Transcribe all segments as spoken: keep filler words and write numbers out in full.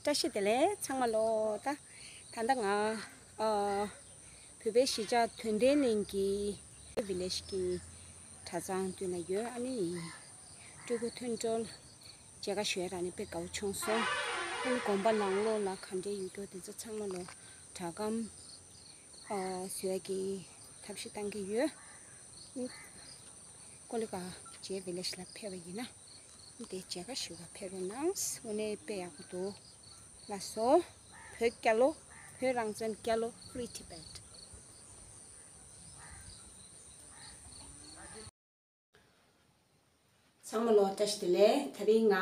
བཀྲ་ཤིས་བདེ་ལེགས་ཚང་མ་ལོ། ད་ད་ལྟ་ང་ཨ་བོད་པའི་གཞིས་ཆགས་དོན་ལྡན་གླིང་གི་ཝི་ལེཇ་གི་གྲྭ་ཚང་མདུན་ལ་ཡོད། ཨ་ནི་སྤྲུལ་སྐུ་མཐུན་གྲོལ་མཇལ་ཁ་ཞུ་ཡ་རག་ནས་དཔེ་དགའ་བོ་བྱུང་སོང་། ཨ་ནི་དགོན་པ་ནང་ལོགས་ལ་ག་འདྲས་ཡོད་རྒྱུ་དེ་ཚོ་ཚང་མ་ལོ་སྒྲ་སྒམ་ཨ་བཟོ་ཡ་གི་ཐབས་ཤེས་བཏང་གི་ཡོད། ཀོ་ལི་གྷལ་ཇེ་ཝི་ལེཇ་ལ་ཕེབས་པ་ཡིན་ན། དེ་མཇལ་ཁ་ཞུ་བར་ཕེབས་རོགས་གནང་། དངོས་གནས་དཔེ་ཡག་པོ་འདུག་ལགས་སོ། བོད་རྒྱལ་ལོ། བོད་རང་བཙན་རྒྱལ་ལོ། Free Tibet། ཚང་མ་ལོ་བཀྲ་ཤིས་བདེ་ལེགས། དེ་རིང་ང་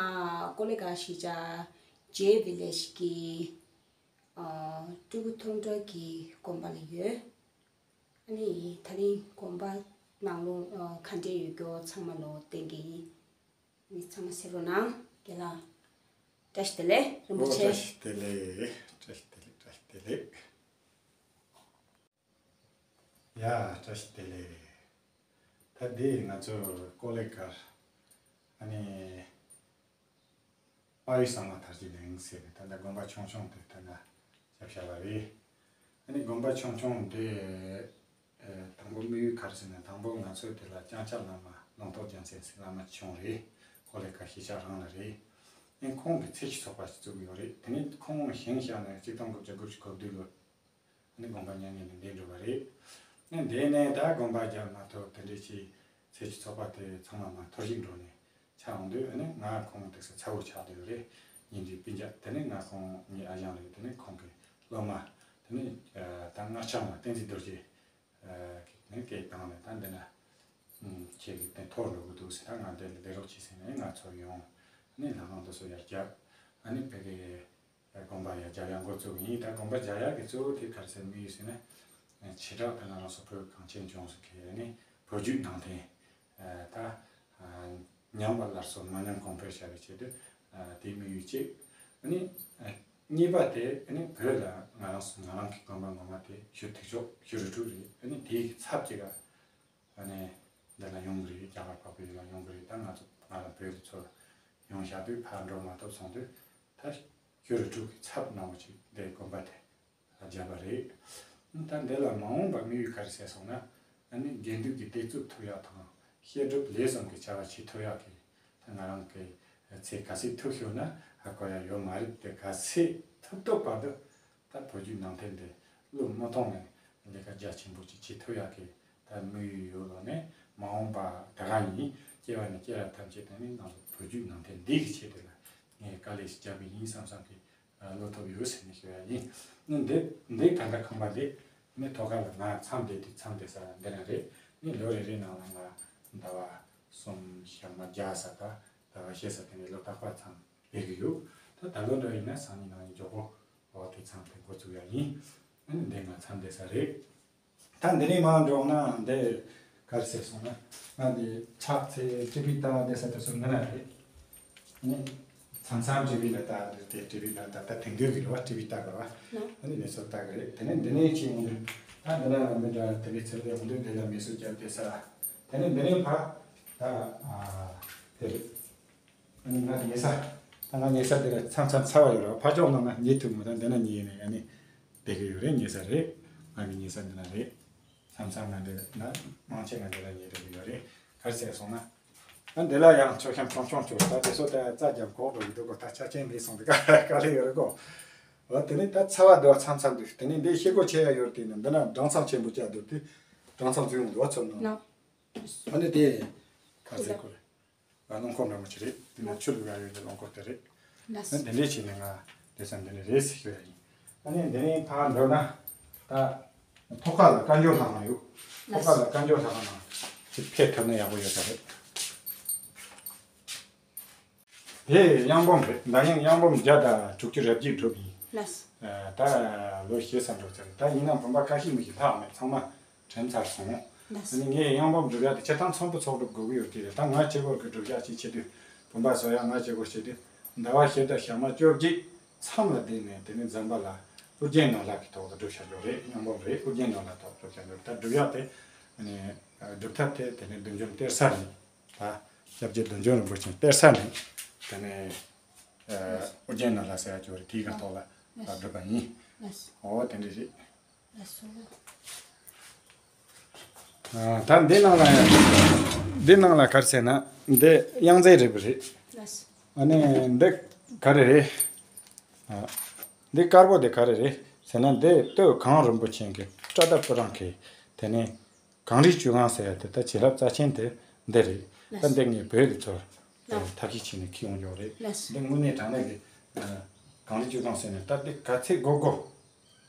ཀོ་ལི་གྷལ་གཞིས་ཆགས་ཇེ་ཝི་ལེཇ་གི་ཨ་སྤྲུལ་སྐུ་མཐུན་གྲོལ་གྱི་དགོན་པ་ལ་ཡོད། ཨ་ནི་དེ་རིང་དགོན་པ་ནང་ལོགས་ཨ་ག་འདྲས་ཡོད་རྒྱུ་ཚང་མ་ལོ་བསྟན་གྱི་ཡིན། ཨ་ནི་ཚང་མ་གཟིགས་རོགས་གནང་། རྒན་ལགས། བཀྲ་ཤིས་བདེ་ལེགས་རིན་པོ་ཆེ། ཨོ་བཀྲ་ཤིས་བདེ་ལེགས། བཀྲ་ཤིས་བདེ་ལེགས། བཀྲ་ཤིས་བདེ་ལེགས། ཡ་བཀྲ་ཤིས་བདེ་ལེགས། ད་འདི་ང་ཚོ་ཀོ་ལི་གྷལ་ཨ་ནི་དཔལ་ཡུལ་གཙང་མ་དར་རྒྱས་གླིང་ཟེར་ནས་ད་ལྟ་དགོན་པ་ཆུང་ཆུང་དེ་ད་ལྟ་བརྒྱབ་བཞག་པ་རེད། ཨ་ནི་དགོན་པ་ཆུང་ཆུང་དེ་ཨ་དང་པོ་དམིགས་ཡུལ་ག་རེ་ཟེར་ན། དང་པོ་ང་ཚོའི་དེ་ལ་ལྕང་སྐྱ་བླ་མ་ལུང་རྟོགས་རྒྱལ་མཚན་ཟེར་བླ་མ་ཆུང་རེད། ཀོ་ལི་གྷལ་གཞིས་ཆགས་རང་ལ་རེད། ཨ་ནི་ཁོང་གིས་ཚེས་བཅུ་ཚོགས་པ་ཞིག་བཙུགས་ཡོད་རེད། དེ་ནས་ཁོང་བཞེངས་བཞག་ནས་གཅིག་སྟོང་དགུ་བརྒྱ་དགུ་བཅུ་གོ་བདུན་ལོར་ནི་དགོན་པ་མྱ་ངན་ལས་འདས་འགྲོ་བ་རེད། ནི་འདས་ནས་ད་དགོན་པ་རྒྱབ་མ་ཐུབ། དེ་འདྲ་ཅིག་ཚེས་བཅུ་ཚོགས་པ་དེ་ཚང་མ་མར་འཐོར་ཞིག་འགྲོ་ནས་ཆགས་འོང་དུས། ཨ་ནི་ང་ཁོང་དེ་ཚོ་ཚ་བོ་ཆགས་བསྡད་ཡོད་རེད། ཉིན་རེའི་སྤུན་ཀྱག་དེ་ནི་ང་ཁོང་ངའི་ཨ་ཞང་རེད། དེ་ནི་ཁོང་གི་སློབ་མ་དེ་ནི་ད་སྔགས་འཆང་བ་བསྟན་འཛིན་རྡོ་རྗེ་གིས་ནི་སྐད་བཏང་ནས། ད་འདི་ན་ཁྱེད་ཀྱི་དེ་འཐོར་འགྲོ་གི་འདུག་ཟེར། ད་ང་འདི་ལ་སྡོད་རོགས་གྱིས་ཟེར་ནས་ང་ཚོ་ཡོང་། ཨ་ནི་ལྷ་ཁང་དེ་ཚོ་ཡར་བརྒྱབ། ཨ་ནི་བོད་ཀྱི་དགོན་པ་ཡར་རྒྱག་ཡག་འགོ་བཙུགས་ཡིན། ད་དགོན་པ་རྒྱག་ཡག་གི་གཙོ་བོ་དེ་ག་རེ་ཟེར་དམིགས་ཡུལ་ཟེར་ན། བྱེ་བྲག་ཏུ་ང་རང་ཚོ་བོད་གངས་ཅན་ལྗོངས་སུ་ཁེལ་ནས་བོད་བརྒྱུད་ནང་བསྟན་ད་ཉམས་པ་སླར་གསོ་མ་ཉམས་གོང་འཕེལ་བྱ་བའི་ཆེད་དུ་དེ་དམིགས་ཡུལ་གཅིག། ཨ་ནི་གཉིས་པ་དེ་ཨ་ནི་བོད་ལ་ང་རང་ཚོ་ང་རང་གི་དགོན་པ་ངོ་མ་དེ་ཞུ་ཐིག་ཆོག་ཞུ་རུ་ཁྲུག་རེད། ཨ་ནི་དེའི་ཚབ་ཅིག་ག་ཨ་ནི་འདི་ལ་ཡོང་གི་རེད། རྒྱ་གར་འཕགས་པའི་ཡུལ་ལ་ཡོང་གི་རེད། ད་ང་ཚོ་ང་རང་བོད་ལ་ཚུར་ཡོང་བཞག་དུས་ཕར་འགྲོ་མ་ཐུབ་སོང་དུས། ད་ཞུ་རུ་ཁྲུག་གི་ཚབ་གནང་བ་ཅིག་འདི་དགོན་པ་དེ་བརྒྱབ་པ་རེད། ད་འདི་ལ་མ་འོངས་པ་དམིགས་ཡུལ་ག་རེ་བྱས་སོང་ན། ཨ་ནི་དགེ་འདུན་གྱི་སྡིགས་མཛུབ་ཐུབ་ཡག་དང་། བཤད་སྒྲུབ་ལས་གསུམ་གྱི་བྱ་བ་བྱེད་ཐུབ་ཡག་གི་ད་ང་རང་གི་ཚེ་ག་ཚོད་ཐུབ་ཤོར་ན་ཧ་གོ་ཡག་ཡོད་མ་རེད་དེ། ག་ཚོད་ཐུབ་ཐུབ་བར་དུ་ད་བོད་བརྒྱུད་ནང་བསྟན་འདི་བློས་མི་ཐོངས་ནས་ལས་ཀ་རྒྱ་ཆེན་པོ་ཅིག་བྱེད་ཐུབ་ཡག་གི་ད་དམིགས་ཡུལ་ཡོད་ལོ་ནས། མ་འོངས་པ་ད་ག་ཡིན། སྐྱེ་བ་ནས་སྐྱེ་བ་ཐམས་ཅད་དེ་ནི་ང་ཚོ་བོད་བརྒྱུད་ནང་བསྟན་འདི་གི་ཆེད་དུ་ལ་ངས་དཀའ་ལས་ཤིག་བརྒྱབ་པ་ཡིན་བསམ་བསམ་གི་བློ་ཐུབ་ཡོད་ཟེར་ནས་ཞུ་ཡ་ཡིན། ནི་འདི་འདི་ད་ལྟ་ཁང་པ་འདི་ནི་ཐོག་ཁ་ལ་ང་མཚམས་བསྡད་དུས་མཚམས་བསྡད་ས་འདི་ན་རེད། ནི་ལོ་རེ་རེ་ནང་ལ་ང་ཟླ་བ་གསུམ་ཞག་མ་བརྒྱ་ས་ད་ཟླ་བ་བཞི་ས་དེ་ནས་ལོ་རྟག་པར་མཚམས་བསྡད་ཀྱི་ཡོད། ད་ད་ལོ་འདྲ་ཡིན་ན་སང་ཉིན་གནངས་ཉིན་མགྱོགས་པོ་འོ་དེ་མཚམས་དེ་འགོ་བཙུགས་ཡ་ཡིན། ནི་འདི་ང་མཚམས་བསྡད་ས་རེད། ད་འདི་ནས་མར་འགྲོ་ན་འདི་ག་རེ་ཟེར་སོང་ན། ང་འདི་ཕྱག་འཚལ་ཊི་བི་ལྟ་བསྡད་ས་དེ་ཚོ་འདི་ན་རེད། ནི་མཚམས་མཚམས་ཊི་བི་ལ་ལྟ་འདི་དེ་ཊི་བི་ལ་ལྟ་ལྟ་དེང་དུས་ཀྱི་རེད་བ། ཊི་བི་ལྟ་དགོས་བ། ཨ་ནི་གནས་ཚུལ་ལྟ་གི་རེད། དེ་ནས་འདི་ནས་ཅིག་འོང་དུས་ད་འདི་ན་མི་འདྲ་དེ་འདྲའི་ཚེ་འདས་འོང་དུས་འདི་ལ་མི་གསོད་རྒྱབ་བསྡད་ས། དེ་ནས་འདི་ནས་ཕར་ད་ཨ་དེ་རེད། ཨ་ནི་ང་ཉལ་ས། ད་ང་ཉལ་ས་འདི་ལ་མཚམས་མཚམས་ཚ་བ་ཡོད་རེད། ཕར་ཕྱོགས་ནང་ན་ཉལ་ཐུབ་མོད། ད་འདི་ན་ཉལ་ནས་ཨ་ནི་བསྡད་ཀྱི་ཡོད་རེད། ཉལ་ས་རེད། ང་གི་ཉལ་ས་འདི་ན་རེད། མཚམས་མཚམས་ང་འདི་ན་མང་ཆེ་ང་འདི་ལ་ཉལ་བསྡད་ཀྱི་ཡོད་རེད། ག་རེ་བྱས་སོང་ན། ད་འདི་ལ་ཡང་མཆོད་བཤམས་ཆུང་ཆུང་བྱུང་། ད་དེ་ཚོ་ད་རྩྭ་རྒྱབ་གོག་འགྲོ་གི་འདུག་གོ། ད་ཆ་ཆེན་མེད་སོང་དེ་ག་ག་ལེ་ཡོད་རེད་གོ། འོ་དེ་ནས་ད་ཚ་བ་འདུག་མཚམས་མཚམས་འདུག་དེ་ནས་འདི་ཤེལ་སྒོ་ཕྱེ་ཡ་ཡོད་རེད། དེ་ནས་འདི་ན་སྦྲང་ཚང་ཆེན་པོ་བཅའ་འདུག་དེ་སྦྲང་ཚང་འཛུལ་ཡོང་འདུག་བ་ཚོ་ནང་། ཨ་ནི་དེ་ག་རེ་ཟེར་དགོས་རེད། རླངས་འཁོར་འདྲ་མོ་ཅིག་རེད། དེ་ནས་ཆུ་བླུག་ཡ་ཡོད་ཀྱི་རླངས་འཁོར་དེ་རེད། ལགས། ཨ་འདི་འདྲས་བྱས་ནས་ང་སྡོད་ས་འདི་ནས་རེད་ཟེར་ཞུ་ཡ་ཡིན། ཨ་ནི་འདི་ནས་ཕར་འགྲོ་ན་ད་ཐོག་ཁ་ལ་བཀའ་འགྱུར་ལྷག་མ་ཡོད། ཐོག་ཁ་ལ་བཀའ་འགྱུར་ལྷག་མ་ཅིག་ཕེབས་ཐུབ་ན་ཡག་པོ་ཡོད་ས་རེད། དེ་གཡང་འབུམ་རེད། ཟླ་ཉིན་གཡང་འབུམ་བརྒྱ་དང་དྲུག་ཅུ་རེ་གཅིག་སྒྲུབ་ཡིན། ལགས། ད་ལོ་ཞེ་ས་འགྲོ་ཚར། ད་ཡིན་ནའང་བུམ་པ་ཁ་ཤས་མི་ཞིག་ལྷག་མེད། ཚང་མ་དྲན་ཚར་སོང་། ལགས། ཨ་ནི་ངས་གཡང་འབུམ་སྒྲུབ་ཡག་དེ་སྤྱིར་བཏང་ཚོམ་བུ་ཚོགས་སྒྲུབ་དགོས་ཀྱི་ཡོད་དེ་རེད། ད་ང་གཅིག་པོ་གི་སྒྲུབ་ཡག་ཅིག་བྱེད་དུས། བུམ་པ་བཟོ་ཡག་ང་གཅིག་པོ་བྱེད་དུས། ཟླ་བ་བཞི་དང་ཞག་མ་བཅོ་བརྒྱད་མཚམས་ལ་བསྡད་ནས། དེ་ནས་ཛམ་བྷ་ལ་ཨོ་རྒྱན་ནོར་ལྷ་གི་ཐོག་ཏུ་སྒྲུབ་བྱ་རྒྱུ་རེད། གཡང་འབུམ་རེད། ཨོ་རྒྱན་ནོར་ལྷ་ཐོག་སྒྲུབ་བྱ་རྒྱུ་རེད། ད་སྒྲུབ་ཡག་དེ་ཨ་ནི་སྒྲུབ་ཐབས་དེ་དེ་ནས་བདུད་འཇོམས་གཏེར་གསར་ནས། ད་སྐྱབས་རྗེ་བདུད་འཇོམས་རིན་པོ་ཆེ་གཏེར་གསར་ནས་དེ་ནས། ཨ་ཨོ་རྒྱན་ནཱ་ལ་ཟེར་ཡ་ཅིག་ཡོད་རེད། དེའི་སྒང་ཐོག་ལ་ཨ་བསྒྲུབས་པ་ཡིན། ཨོ་དེ་འདྲ་རེད། ཨ་ད་འདི་ནང་ལ་ཡང་འདི་ནང་ལ་ག་རེ་ཟེར་ན་འདི་གཡང་རྫས་རིལ་བུ་རེད། ཨ་ནི་འདི་ག་རེ་རེད། ཨ་འདི་དཀར་པོ་དེ་ག་རེ་རེད་ཟེར་ན་འདི་སྟོད་གངས་རིན་པོ་ཆེ་གི་པྲ་ཏ་པུ་རང་གི་དེ་ནས་གངས་རིའི་བཅུད་ཁང་ཟེར་ཡ་དེ་ད་བྱིན་རླབས་རྩ་ཆེན་དེ་འདི་རེད། ད་འདི་ངས་བོད་ཀྱི་ཚོར་ཐབས་ཤེས་བྱས་ནས་ཁྱེར་ཡོང་ཡོད་རེད། འདི་དངོས་གནས་དྲང་གནས་ཀྱི་གངས་རིའི་བཅུད་ཁང་ཟེར་ནས་ད་འདི་ག་ཚད་དགོས་དགོས།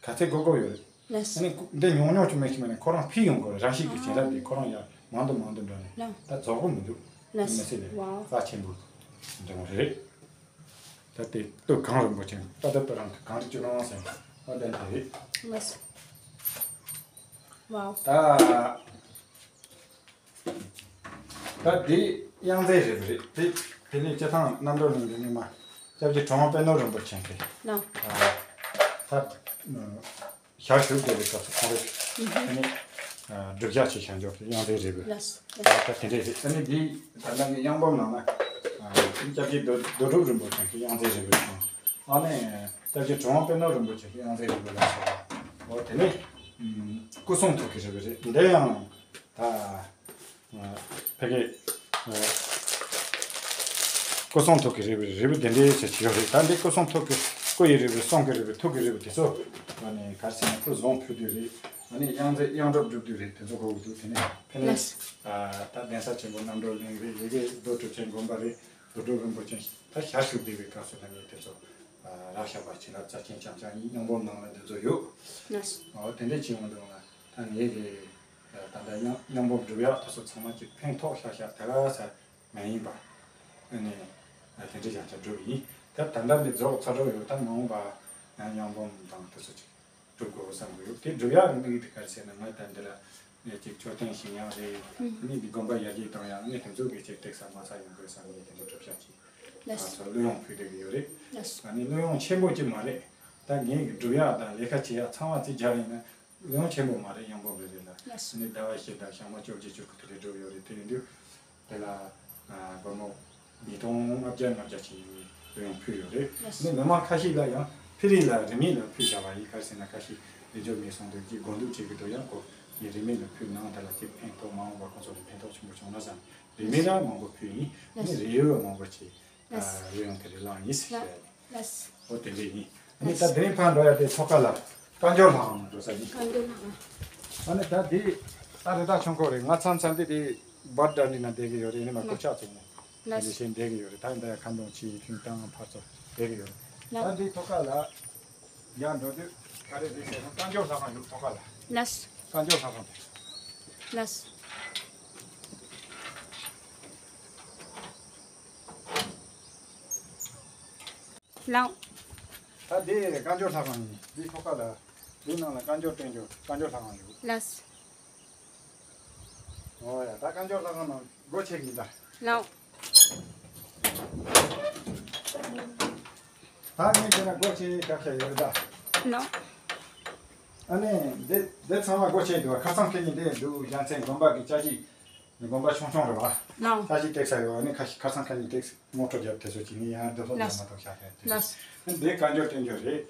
ག་ཚད་དགོས་དགོས་ཡོད་རེད། ཨ་ནི་འདི་ཉུང་ཉུང་ཅིག་མེད་ཅིག་མེད་ནས་ཁོ་རང་ཕུལ་ཡོང་དགོས་རེད། རང་བཞིན་གྱི་བྱིན་རླབས་དེ་ཁོ་རང་ཡར་མང་དུ་མང་དུ་འགྲོ་ནས་ད་རྫོགས་པོ་མི་འདུག་མི་སྲིད་རེད། རྩ་ཆེན་པོ་འདྲ་བོ་རེད། ད་དེ་སྟོད་གངས་རིན་པོ་ཆེ་ད་ལྟ་བུ་རང་གི་གངས་རི་བཅུ་རང་ཟེར་བ་ལྡན་དེ་རེད། ད་ད་འདི་གཡང་རྫས་རིལ་བུ་རེད། དེ་དེ་ནས་སྤྱི་བཏང་རྣམ་གྲོལ་གླིང་གི་རྙིང་མ་སྐྱབས་རྗེ་གྲུབ་དབང་པད་ནོར་རིན་པོ་ཆེ་གིས་ད་ཞལ་བཞུགས་བསྡད་པའི་སྐབས་སུ་ཁོང་རང་གིས་ཨ་ནི་སྒྲུབ་ཞག་ཅིག་བཞག་འཇོག་གི་གཡང་རྫས་རིལ་བུ། ད་དེ་འདྲས་རེད། ཨ་ནི་འདི་ད་ལྟ་ངའི་གཡང་འབུམ་ནང་ན་སྐྱབས་རྗེ་རྡོ་རྡོ་གྲུབ་རིན་པོ་ཆེ་གི་གཡང་རྫས་རིལ་བུ་དང་། ཨ་ནི་སྐྱབས་རྗེ་གྲུབ་དབང་པད་ནོར་རིན་པོ་ཆེ་གི་གཡང་རྫས་རིལ་བུ་ལ་སོགས་པ། འོ་དེ་ནས་སྐུ་གསུང་ཐུགས་ཀྱི་རིལ་བུ་རེད། འདི་ཡང་ད་ཕ་གི་སྐུ་གསུང་ཐུགས་ཀྱི་རིལ་བུ་རིལ་བུ་དེ་འདྲའི་ཟེར་གྱི་ཡོད་རེད། ད་འདི་སྐུ་གསུང་ཐུགས་ཀྱི་སྐུ་ཡི་རིལ་བུ་གསུང་གི་རིལ་བུ་ཐུགས་ཀྱི་རིལ་བུ་དེ་ཚོ་ཨ་ནི་ག་རེ་ཟེར་ན་སྐུ་གཟུངས་ཕུལ་དུས་རེད། ཨ་ནི་གཡང་རྫས་གཡང་སྒྲུབ་སྒྲུབ་དུས་རེད། དེ་ཚོ་གོ་གི་འདུག་དེ་ནས་ཕ་གི་ད་གདན་ས་ཆེན་པོ་རྣམ་གྲོལ་གླིང་རེད། ཡ་གི་རྡོ་གྲུབ་ཆེན་དགོན་པ་རེད། རྡོ་གྲུབ་རིན་པོ་ཆེ་ད་ཞལ་བཞུགས་བསྡད་པའི་སྐབས་སུ་ད་ངས་དེ་ཚོ་རག་བཞག་པ་བྱིན་རླབས་རྩ་ཆེན་རྐྱང་རྐྱང་ཡིན། གཡང་འབུམ་ནང་ལ་འདི་ཚོ་ཡོད། འོ་དེ་འདྲས་བྱེད་འོང་དུས་ང་ད་ངས་གི་ད་ལྟ་གཡང་གཡང་འབུམ་སྒྲུབ་ཡག་དེ་ཚོ་ཚང་མ་གྱི་ཕན་ཐོགས་ཤག་ཤག་དེ་ག་ས་མ་ཡིན་པ། ཨ་ནི་དེ་འདྲས་ཀྱང་ཀྱང་སྒྲུབ་ཡིན། ད་ད་ལྟ་འདི་རྫོགས་ཚར་འགྲོ་ཡོད། ད་མ་འོངས་པ་ཡང་གཡང་འབུམ་དང་དེ་ཚོ་ཅིག་སྒྲུབ་དགོས་བསམ་གི་ཡོད། དེ་སྒྲུབ་ཡག་གི་དམིགས་ཡུལ་དེ་ག་རེ་ཟེར་ན་ང་ད་འདི་ལ་ངས་ཅིག་མཆོད་རྟེན་བཞེངས་ཡག་རེད། ཨ་ནི་འདི་དགོན་པ་ཡར་རྒྱས་གཏོང་ཡག་ངས་དེ་ཚོ་གི་ཅིག་སྟེགས་ས་མ་ཚ་ཡོང་དགོས་བསམ་ངས་དེ་འདྲ་སྒྲུབ་ཡག་ཅིག་ང་ཚོ་བློ་ཡོང་ཕུལ་བསྡད་ཀྱི་ཡོད་རེད། ཨ་ནི་བློ་ཡོང་ཆེན་པོ་ཅིག་མ་རེད། ད་ངས་སྒྲུབ་ཡག་དང་ལས་ཀ་བྱེད་ཡག་ཚང་མ་རྩིས་རྒྱག་ཡིན་ན་ཡང་ཆེན་པོ་མ་རེད། གཡང་འབུམ་རེ་རེ་ལ། ཨ་ནི་ཟླ་བ་བཞི་དང་ཞག་མ་བཅོ་བརྒྱད་བཅུ་དགུ་དེ་རེ་འགྲོ་ཡོད་རེད། དེ་ཡིན་དུས་དེ་ལ་སྒོར་མོ་ཉིས་སྟོང་ལྔ་བརྒྱ་ལྔ་བརྒྱ་བྱས་ནས་ལོ་ཡང་ཕུལ་ཡོད་རེད། ཨ་ནི་མི་མང་ཁ་ཤས་ལ་ཡང་ཕི་རི་ལ་རིན་མེད་ལ་ཕུལ་བཞག་པ་ཡིན། ག་རེ་ཟེར་ན་ཁ་ཤས་ལས་འཇོག་མེད་སོང་དུས་ཀྱི་དགོས་འདུག་བྱེད་ཀྱི་འདུག་ཡང་ཁོ་ངས་རིན་མེད་ལ་ཕུལ་གནང་། དེ་ལ་ཅིག་ཕན་ཐོགས་མ་འོངས་པ་ཁོང་ཚོ་ལ་ཕན་ཐོགས་ཆེན་པོ་བྱུང་ན་བསམ། རིན་མེད་ལ་མང་པོ་ཕུལ་ཡིན། ཨ་ནི་རིལ་བུ་མང་པོ་བྱས། ལགས། ལུས་ཡོངས་ཀྱི་རིགས་ལའང་ཡིན་ཟེར་ཞུ་ཡ་ཡིན། ལགས། ཨོ་དེ་འདྲ་ཡིན། ཨ་ནི་ད་དེ་རིང་ཕར་འགྲོ་ཡ་དེ་ཐོག་ཁ་ལ་བཀའ་འགྱུར་ལྷ་ཁང་ལ་འགྲོ་ས་ཡིན། བཀའ་འགྱུར་ལྷ་ཁང་། ཨ་ནི་ད་དེ་ད་རི་དྭགས་ཆུང་ཀོ་རེད། ང་མཚམས་མཚམས་དེ་དེ་སྦར་འདྲ་འདི་ན་བསྡད་ཀྱི་ཡོད་རེད། ཨ་ནི་མ་ལགས། སྐུ་ཕྱག་བཙུགས་ནས་དེ་ལགས། འདྲ་བྱས་བསྡད་ཀྱི་ཡོད་རེད། ད་ཡིན་ད་ཡ་ཁ་འདོན་བྱས་ཐིང་ཏང་ཕར་ཚུར་བསྡད་ཀྱི་ཡོད་རེད། ལགས། ད་འདི་ཐོག་ཁ་ལ་ཡར་འགྲོ་དུས་ག་རེ་རེད་ཟེར་ན་བཀའ་འགྱུར་ལྷ་ཁང་ཡོད། ཐོག་ཁ་ལ། ལགས། བཀའ་འགྱུར་ལྷ་ཁང་དེ། ལགས། ལགས། ད་འདི་བཀའ་འགྱུར་ལྷ་ཁང་ཡིན། འདི་ཐོག་ཁ་ལ་འདི་ནང་ལ་བཀའ་འགྱུར་བསྟན་འགྱུར་བཀའ་འགྱུར་ལྷ་ཁང་ཡོད། ལགས། ཨོ་ཡ། ད་བཀའ་འགྱུར་ལྷ་ཁང་ནང་སྒོ་ཕྱེ་གི་ཡིན་ད། ལགས། ད་ངས་བྱས་ན་སྒོ་ཕྱེ་ཁ་ཁ་ཡོད་རེད་ད། ལགས། ཨ་ནི་འདི་འདི་ཚང་མ་སྒོ་ཕྱེ་འདུག་ཁ་སང་ཁེ་ཉིན་འདི་འདུག་རྒྱལ་མཚན་དགོན་པ་གི་བཅའ་སྒྲིག་དགོན་པ་ཆུང་ཆུང་རེད་བ། ལགས། ད་ཅིག་བཏེགས་ས་ཡོད། ཨ་ནི་ཁ་ཁ་སང་ཁ་ཉིན་བཏེགས་ངོ་སྤྲོད་རྒྱབ་དེ་ཚོ་ཅིག་ངས་ཡང་བསྡུ་ལྷོད་རྒྱབ་མ་ཐུབ་ཤག་ཤག་དེ་ཚོ། ལགས། འདི་བཀའ་འགྱུར་བསྟན་འགྱུར་རེད།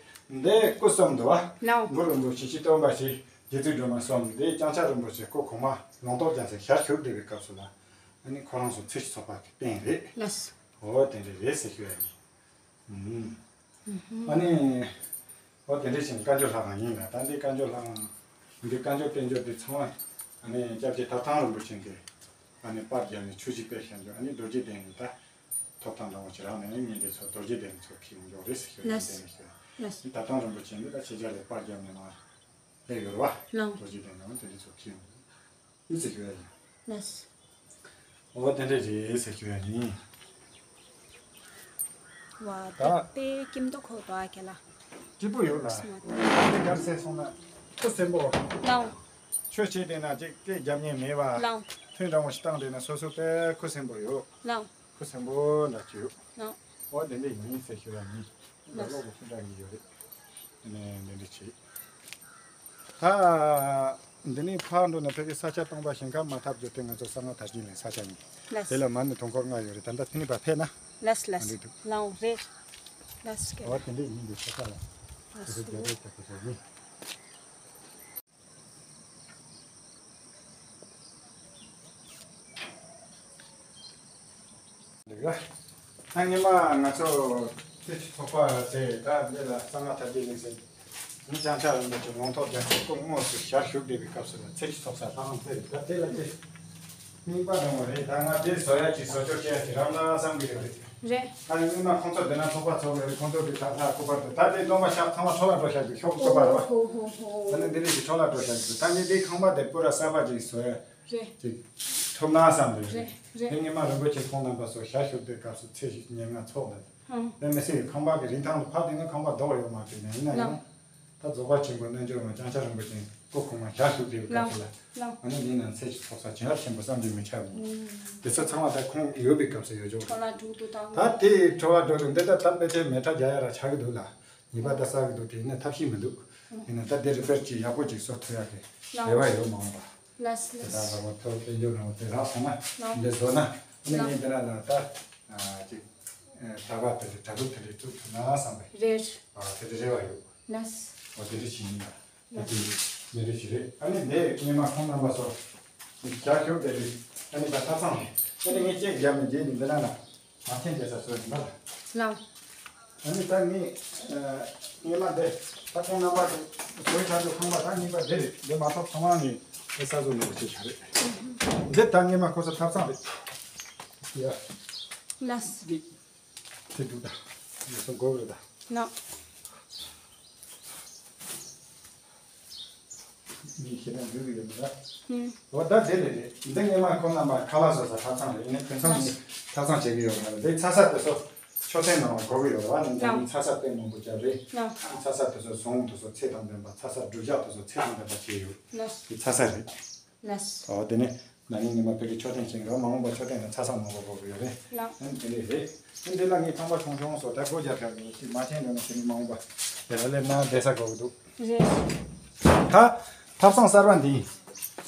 འདི་སྐུ་གསུམ་འདུག་བ། ལགས། གུ་རུ་རིན་པོ་ཆེ་སྤྱི་སྟོན་པ་ཆེ་རྗེ་བཙུན་སྒྲོལ་མ་གསུམ། འདི་ལྕང་སྐྱ་རིན་པོ་ཆེ་སྐུ་གོང་མ་ལུང་རྟོགས་རྒྱལ་མཚན་ཞལ་བཞུགས་བསྡད་པའི་སྐབས་སུ་ལ་ཨ་ནི་ཁོ་རང་ཚོ་ཚེ་ཆུ་ཚོགས་པ་གི་རྟེན་རེད། ལགས། འོ་དེ་འདྲ་རེད་ཟེར་ཞུ་ཡ་ཡིན། ཨ་ནི། ཨོ་དེ་འདྲ་བྱས་ནས་བཀའ་འགྱུར་ལྷ་ཁང་ཡིན་ལ། ད་འདི་བཀའ་འགྱུར་ལྷ་ཁང་། འདི་བཀའ་འགྱུར་བསྟན་འགྱུར་འདི་ཚང་མ། ཨ་ནི་སྐྱབས་རྗེ་ཐབས་དང་རིན་པོ་ཆེ་གིས། ཨ་ནི་པར་བརྒྱབ་ནས་ཆོས་གཞིས་དཔེ་བཤད་འགྱུར། ཨ་ནི་རྡོ་རྗེ་གདན་ནས་ད། ཐོབ་ཐང་འདྲ་བོ་ཅིག་རག་ནས་ངས་འདི་ཚོ་རྡོ་རྗེ་གདན་ནས་ཚུར་འཁྱེར་ཡོང་འགྱུར་རེད་ཟེར་ཞུ་ཡ་ཡིན། ལགས། དེ་ནས་ཞུ་ཡ། ལགས། ད་ཐབས་དང་རིན་པོ་ཆེ་འདི་ད་ཕྱི་རྒྱལ་ལ་པར་བརྒྱབ་ནས་མ། སླེབས་ཡོད་རེད་བ། ལགས། རྡོ་རྗེ་གདན་ནས་དེ་འདྲ་ཚུར་འཁྱེར་ཡོང་། ཨི་ཟེར་ཞུ་ཡ་ཡིན། ལགས། འོ་དེ་འདྲ་རེད་ཟེར་ཞུ་ཡ་ཡིན། བ་ད། དེ་སྐྱིད་མདོག་ཁ་པོ་འདུག་ཨ་ཁྱེད་ལ། སྐྱིད་པོ་ཡོད་ལ། ད་དེ་གར་ཟེར་སོང་ན་ཁུ་སིམ་པོ། ལགས། ཆོས་བྱེད་བསྡད་ན་ཅིག་སྐད་རྒྱབ་མཁན་མེད་པ། ལགས། ཐུན་འདྲ་བོ་ཞིག་བཏང་བསྡད་ན་སོ་སོ་དཔེ་ཁུ་སིམ་པོ་ཡོད། ལགས། ཁུ་སིམ་པོ་འདྲ་ཅིག་ཡོད། ལགས། འོ་དེ་འདྲ་ཡིན་ཟེར་ཞུ་ཡ་ཡིན། ལགས། ལོ་གི་ཕུ་འདྲ་གི་ཡོད་རེད། ནས་འདི་འདྲ་བྱེད། ད། འདི་ནས་ཕར་འགྲོ་ན་ཕ་གི་ས་ཆ་སྟོང་པ་ཞིང་ཁ་མ་ཐབས་བརྗོད་དེ་ང་ཚོ་གསང་སྔགས་དར་རྒྱས་ལེན་ས་ཆ་ཡིན། ལགས། དེ་ལ་མ་ཎི་དུང་འཁོར་ལྔ་ཡོད་རེད། ད་ལྟ་དེ་ནས་ཕར་ཕེབས་ན། ལགས་ལགས། འདི་འདུག་ལའང་རེད། ལགས་སོ། ཨོ་དེ་འདྲ་ཡིན་པའི་ཆ་ཚང་ལ། ལགས་སོ། དེ་ཚོ་རྒྱ་རེད་ཆ་ཚང་ཡིན། ལགས། ད་ཉི་མ་ང་ཚོ་ཚེས་གཅིག་ཚོགས་པ་དེ་ད་འདི་ལ་གསང་སྔགས་དར་རྒྱས་གླིང་ཟེར། ནི་ལྕང་སྐྱ་རིན་པོ་ཆེ་ངོ་ཐོག་རྒྱ་མཚོ་སྐུ་དངོས་སུ་ཞལ་བཞུགས་བསྡད་པའི་སྐབས་སུ་ལ་ཚེས་གཅིག་ཚོགས་ས་ལྷ་ཁང་དེ་རེད། ད་དེ་ལ་དེ་རྙིང་པ་འདྲ་བོ་རེད། ད་ང་དེ་བཟོ་ཡ་ཅིག་བཟོ་བཅོས་བྱེད་ཡ་ཅིག་རག་ན་བསམ་གི་རེད། རེད། ད་ཡིན་ན་ཁོང་ཚོ་འདི་ན་ཚོགས་པ་ཚོགས་པའི་ཁོང་ཚོ་གི་ད་ལྷ་སྐུ་པར་དུ་ད་དེ་སྟོན་པ་ཞབས་ཚང་མ་འཕྲོ་བརླག་འགྲོ་བཞག་གི་ཤོག་སྐུ་པར་བ། ཧོ་ཧོ་ཧོ། ད་ནི་འདི་རིགས་ཀྱི་འཕྲོ་བརླག་འགྲོ་བཞག་གི་ད་ནི་དེ་ཁང་པ་དེ་པུ་ར་གསར་པ་ཅིག་བཟོ་ཡ་རེད། ཅིག་ཐུབ་ན་བསམ་རེད། རེད། རེད། དེ་ཉི་མ་རིན་པོ་ཆེ་ཁོང་རྣམ་པ་ཚོ་ཞལ་བཞུགས་པའི་སྐབས་སུ་ཚེས་ཉེར་ལྔ་ཚོགས་འདུ། ཨང་། དེ་མི་སྲིད་ཁང་པ་གི་རིན་ཐང་ལ་ཕར་དེ་ནི་ཁང་པ་ལྡོག་ཡོད་མ་རེད། ནས་ཡིན་ན་ཡང་། ད་རྫོགས་པ་ཆེན་པོ་རྣལ་འབྱོར་མ་ལྕང་སྐྱ་རིན་པོ་ཆེ་སྐུ་གོང་མ་ཞལ་བཞུགས་པའི་སྐབས་སུ་ལ། ལགས། ཨ་ནི་འདི་ན་ཚེས་གཅིག་ཚོགས་ས་བྱིན་རླབས་ཆེན་པོ་བསམ་གྱིས་མི་ཁྱབ། ཨང་། དེ་ཚོ་ཚང་མ་ད་ཁོང་ཡོད་པའི་སྐབས་སུ་ཡོད་ཆོག་འཕྲོ་བརླག་འགྲོ་འདུག་དང་། ད་དེ་འཕྲོ་བརླག་འགྲོ་འདུག་འདི་ད་ད་དཔེ་ཆའི་མེ་ཁྲ་རྒྱག་ཡ་ར་ཆགས་ཀྱི་འདུག་ལ། ཉེས་པ་ད་བསགས་ཀྱི་འདུག་དེ་ཡིན་ན་ཐབས་ཤེས་མི་འདུག་ཨང་། ཡིན་ན་ད་དེ་རི་པེར་ཅིག་ཡག་པོ་ཅིག་བཟོ་ཐུབ་ཡ་གི་ལགས། རེ་བ་ཡོད་མ་འོངས་པ། ལགས་དེ་ལགས། ད་ལ་བ་ཐོ་དཔལ་འབྱོར་རང་དེ་རག་སོང་ན། ལགས། འདི་བཟོ་ན་ཨ་ནི། ལགས། ངས་འདི་ལ་ལ་ད་ཅིག་ད་ག་དེ་རེད། གྲྭ་སྒྲུབ་དེ་རེད་བཙུགས་ཐུབ་ན་བསམ་པའི། རེད། ཨ་དེ་འདྲ་རེ་བ་ཡོད། ལགས། ཨོ་དེ་འདྲ་བྱེད་ཡིན་ལ། ད་དེ་མི་རེ་ཞིག་རེད། ཨ་ནི་འདི་སྔོན་མ་ཁོང་རྣམ་པ་ཚོ་ཞག་ཞོགས་དེ་རེད། ཨ་ནི་ད་ཐབ་ཚང་རེད། ཨ་ནི་ངས་ཅེག་བརྒྱབ་ནས་རྗེས་ནས་འདི་ན་ལ། མ་ཐེན་རྒྱལ་ས་སོ་ཡིན་པ་ལ། ལགས། ཨ་ནི་ད་ངས་ངས་མ་འདི་ད་ཁོང་རྣམ་པ་དེ་སོའི་ཆ་ཚོད་ཁང་པ་ད་གཉིས་པ་འདི་རེད། འདི་མ་གཏོགས་ཚང་མ་ངས་ཨེ་ས་བཟོ་ནས་བྱེད་བྱ་རེད། འདི་ད་ངས་མ་ཁོ་ཚོ་ཐབ་ཚང་རེད། ཡ། ལགས། འདི་དེ་འདུག་ད། ངས་སོ་དགོས་རེད་ད། ལགས། མི་ཤེས་ན་འགྲིག་གི་ཡོད་མ་རེད། ཨང་། འོ་ད་དེ་ལས་རེད། འདི་སྔོན་མ་ཁོང་རྣམ་པ་ཁ་ལག་བཟོ་ས་ཐབ་ཚང་རེད། ཡིན་ནའི་དེང་སང་ནི་ཐབ་ཚང་བྱེད་ཀྱི་ཡོད་མ་རེད། འདི་ཚ་ས་དེ་ཚོ་མཆོད་རྟེན་ནང་ལ་དགོས་ཀྱི་ཡོད་རེད་བ། ནི་ད་ནི་ཚ་ས་དཔེ་མང་པོ་བརྒྱབ་རེད། ལགས། ཚ་ས་དེ་ཚོ་ཟོང་དེ་ཚོ་ཚད་དང་ལྡན་པ། ཚ་ས་སྒྲུབ་ཞག་དེ་ཚོ་ཚད་དང་ལྡན་པ་བྱས་ཡོད། ལགས། འདི་ཚ་ས་རེད། ལགས། འོ་དེ་ནི་ན་ནིང་ཉི་མ་བོད་ཀྱི་མཆོད་རྟེན་བྱེད་རོགས། མ་འོངས་པ་མཆོད་རྟེན་ལ་ཚ་ས་མང་པོ་དགོས་ཀྱི་ཡོད་རེད། ལགས། ཨ་ནི་དེ་འདྲས་རེད། ཨ་ནི་དེ་ལ་ངས་ཁང་པ་ཆུང་ཆུང་བཟོ་ད་སྒོ་རྒྱབ་རྒྱབ་ནས་ཤིག་མ་ཆེན་འགྲོ་ན་དེ་ནི་མ་འོངས་པ་དེ་ལ་སླེབས་ན་བསྡད་ས་དགོས་ཀྱི་འདུག་རེད། ད་ཐབ་ཚང་གསར་པ་འདི་ཡིན།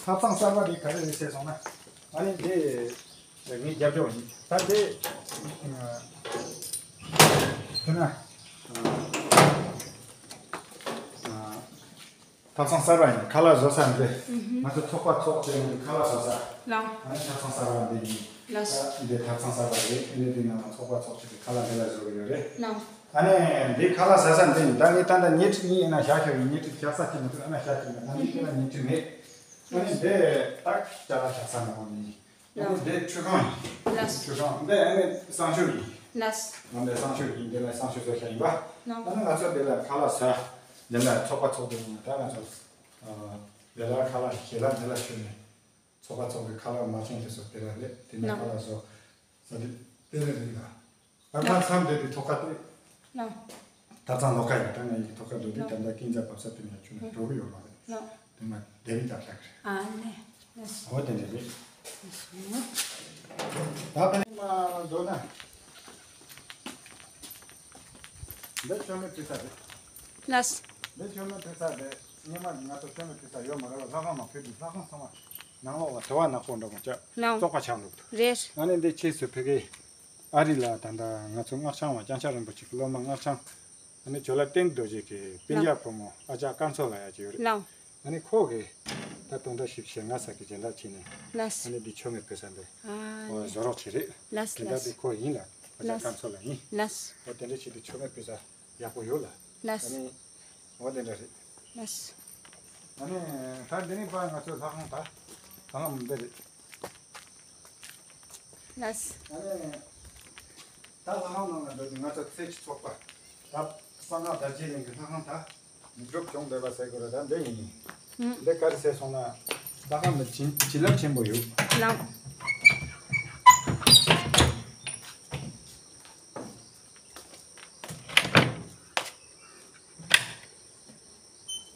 ཐབ་ཚང་གསར་པ་འདི་ག་རེ་རེད་ཟེར་སོང་ན། ཨ་ནི་འདི་ངའི་རྒྱབ་ལྗོངས་ཡིན། ད་འདི་ཁྱོད་ན་ཐབ་ཚང་གསར་པ་ཡིན། ཁ་ལག་བཟོ་ས་འདི། ཨུ་ཧུམ། ང་ཚོ་ཚོགས་པ་ཚོགས་བྱས་ནས་ཁ་ལག་བཟོ་ས། ལགས། ཨ་ནི་ཐབ་ཚང་གསར་པ་འདི་ཡིན། ལགས། ད་འདི་ཐབ་ཚང་གསར་པ་རེད། ཨ་ནི་འདི་ནང་ལ་ཚོགས་པ་ཚོགས་བྱས་ཏེ་ཁ་ལག་འདི་ལ་བཟོ་གི་ཡོད་རེད། ལགས། ཨ་ནི་འདི་ཁ་ལག་ཟ་ས་འདི་ཡིན། ད་ངས་ད་ལྟ་ཉལ་ཁྲི་གཉིས་ཡིན་ན་བཞག་ཤོག་ཡིན། ཉལ་ཁྲི་བཞག་ས་ཅིག་མི་འདུག་ཨ་ན་བཞག་ཤོག་ཡིན། ད་ནི་ཁྱེད་ལ་ཉལ་ཁྲི་མེད། ཨ་ནི་འདི་ད་ཅ་ལག་བཞག་ས་ནང་ནས་ཡིན། ཨ་ནི་འདི་ཆུ་ཁང་ཡིན། ལགས། ཆུ་ཁང་འདི་ཨ་ནི་གསང་སྤྱོད་ཡིན། ལགས། ང་འདི་གསང་སྤྱོད་ཡིན། འདི་ལ་གསང་སྤྱོད་བཟོ་བྱ་ཡིན་པ། ལགས། ཨ་ནི་ང་ཚོ་འདི་ལ་ཁ་ལག་ཟ། འདི་ལ་ཚོགས་པ་ཚོགས་འདུ་ཡིན་ན་ད་ང་ཚོ་འདི་ལ་ཁ་ལག་ཞལ་ལག་འདི་ལ་མཆོད་ནས་ཚོགས་པ་ཚོགས་པའི་ཁ་ལག་མ་ཆེན་དེ་ཚོ་འདི་ལ་རེད། དེ་ནས་ལགས། ཁ་ལག་བཟོ་ས་དེ་དེ་རེད་རེད་ལ། ད་ལྟ་མཚམས་འདི་དེ་ཐོག་ཁ་དེ། ལགས། ད་ཚང་ལོག་ཁ་ཡིན། ད་ང་ཡི་ཐོག་ཁ་འགྲོ་དུས་ད་ལྟ་ཀིང་ཛ་བབས་ས་དེ་ནས་ཁྱོད་ནས་འགྲོ་གི་ཡོད་མ་རེད། ལགས། དེ་ང་དེ་རིང་ད་ལྟ་གི་རེད། ཨ་ནི། ལགས། འོ་དེ་འདྲ་རེད། ལགས། ད་ཕ་ནི་མ་འགྲོ་ན། འདི་མཆོད་མེ་ཕུལ་ས་རེད། ལགས། འདི་མཆོད་མེ་ཕུལ་ས་རེད། སྔོན་མ་ང་ཚོ་མཆོད་མེ་ཕུལ་ས་ཡོད་མ་རེད་བ། ལྷ་ཁང་མ་ཕུལ་དུས་ལྷ་ཁང་ཚང་མ་ནང་ལོགས་ལ་དུ་བ་ནག་པོ་འདྲ་མ་ཆགས། ལགས། བཙོག་པ་ཆགས་འདུག་རེད། ཨ་ནི་འདི་ཕྱིས་སུ་ཕ་གི་ཨ་རི་ལ་ད་ལྟ་ང་ཚོ་སྔགས་འཆང་བ་ལྕང་སྐྱ་རིན་པོ་ཆེ་གི་སློབ་མ་སྔགས་འཆང་ཨ་ནི་ཇོ་ལ་བསྟན་རྡོ་རྗེ་གི་སྤུན་ཀྱག་བུ་མོ་ཨ་ཅག་དཀར་མཚོ་ལ་ཡ་ཅིག་ཡོད་རེད། ལགས། ཨ་ནི་ཁོ་གིས་ད་དུང་ད་ཞིབ་བཤེར་ང་ས་གི་སྦྱིན་བདག་བྱས་ནས། ལགས། ཨ་ནི་འདི་མཆོད་མེ་ཕུལ་ས་འདི། ཨ་ཨོ་ནི། བཟོ་རོགས་བྱེད་རེད། ལགས་སྦྱིན་བདག་ལགས། འདི་ཁོ་ཡིན་ལ་ཨ་ཅག་ལགས། དཀར་མཚོ་ལ་ཡིན། ལགས། ཨོ་དེ་འདྲ་བྱས་ཏེ་མཆོད་མེ་ཕུལ་ས་ཡག་པོ་ཡོད་ལ། ལགས། ཨ་ནི་ཨོ་དེ་འདྲ་རེད། ལགས། ཨ་ནི་ད་འདི་ནི་པ་ང་ཚོའི་ལྷ་ཁང་ད་ད་ང་མི་འདི་རེད། ལགས། ཨ་ནི། ད་ལྷ་ཁང་ནང་ལ་འགྲོ་དུས་ང་ཚོ་ཚེས་གཅིག་ཚོགས་པ། ད་གསང་སྔགས་དར་རྒྱས་གླིང་གི་ལྷ་ཁང་ད་མི་འགྲུབ་བྱུང་བསྡད་པ་ཟེར་དགོས་རེད། ད་འདི་ཡིན། ཨང་། འདི་ག་རེ་ཟེར་སོང་ན། ལྷ་ཁང་ནི་བྱིན་བྱིན་རླབས་ཆེན་པོ་ཡོད། ལགས།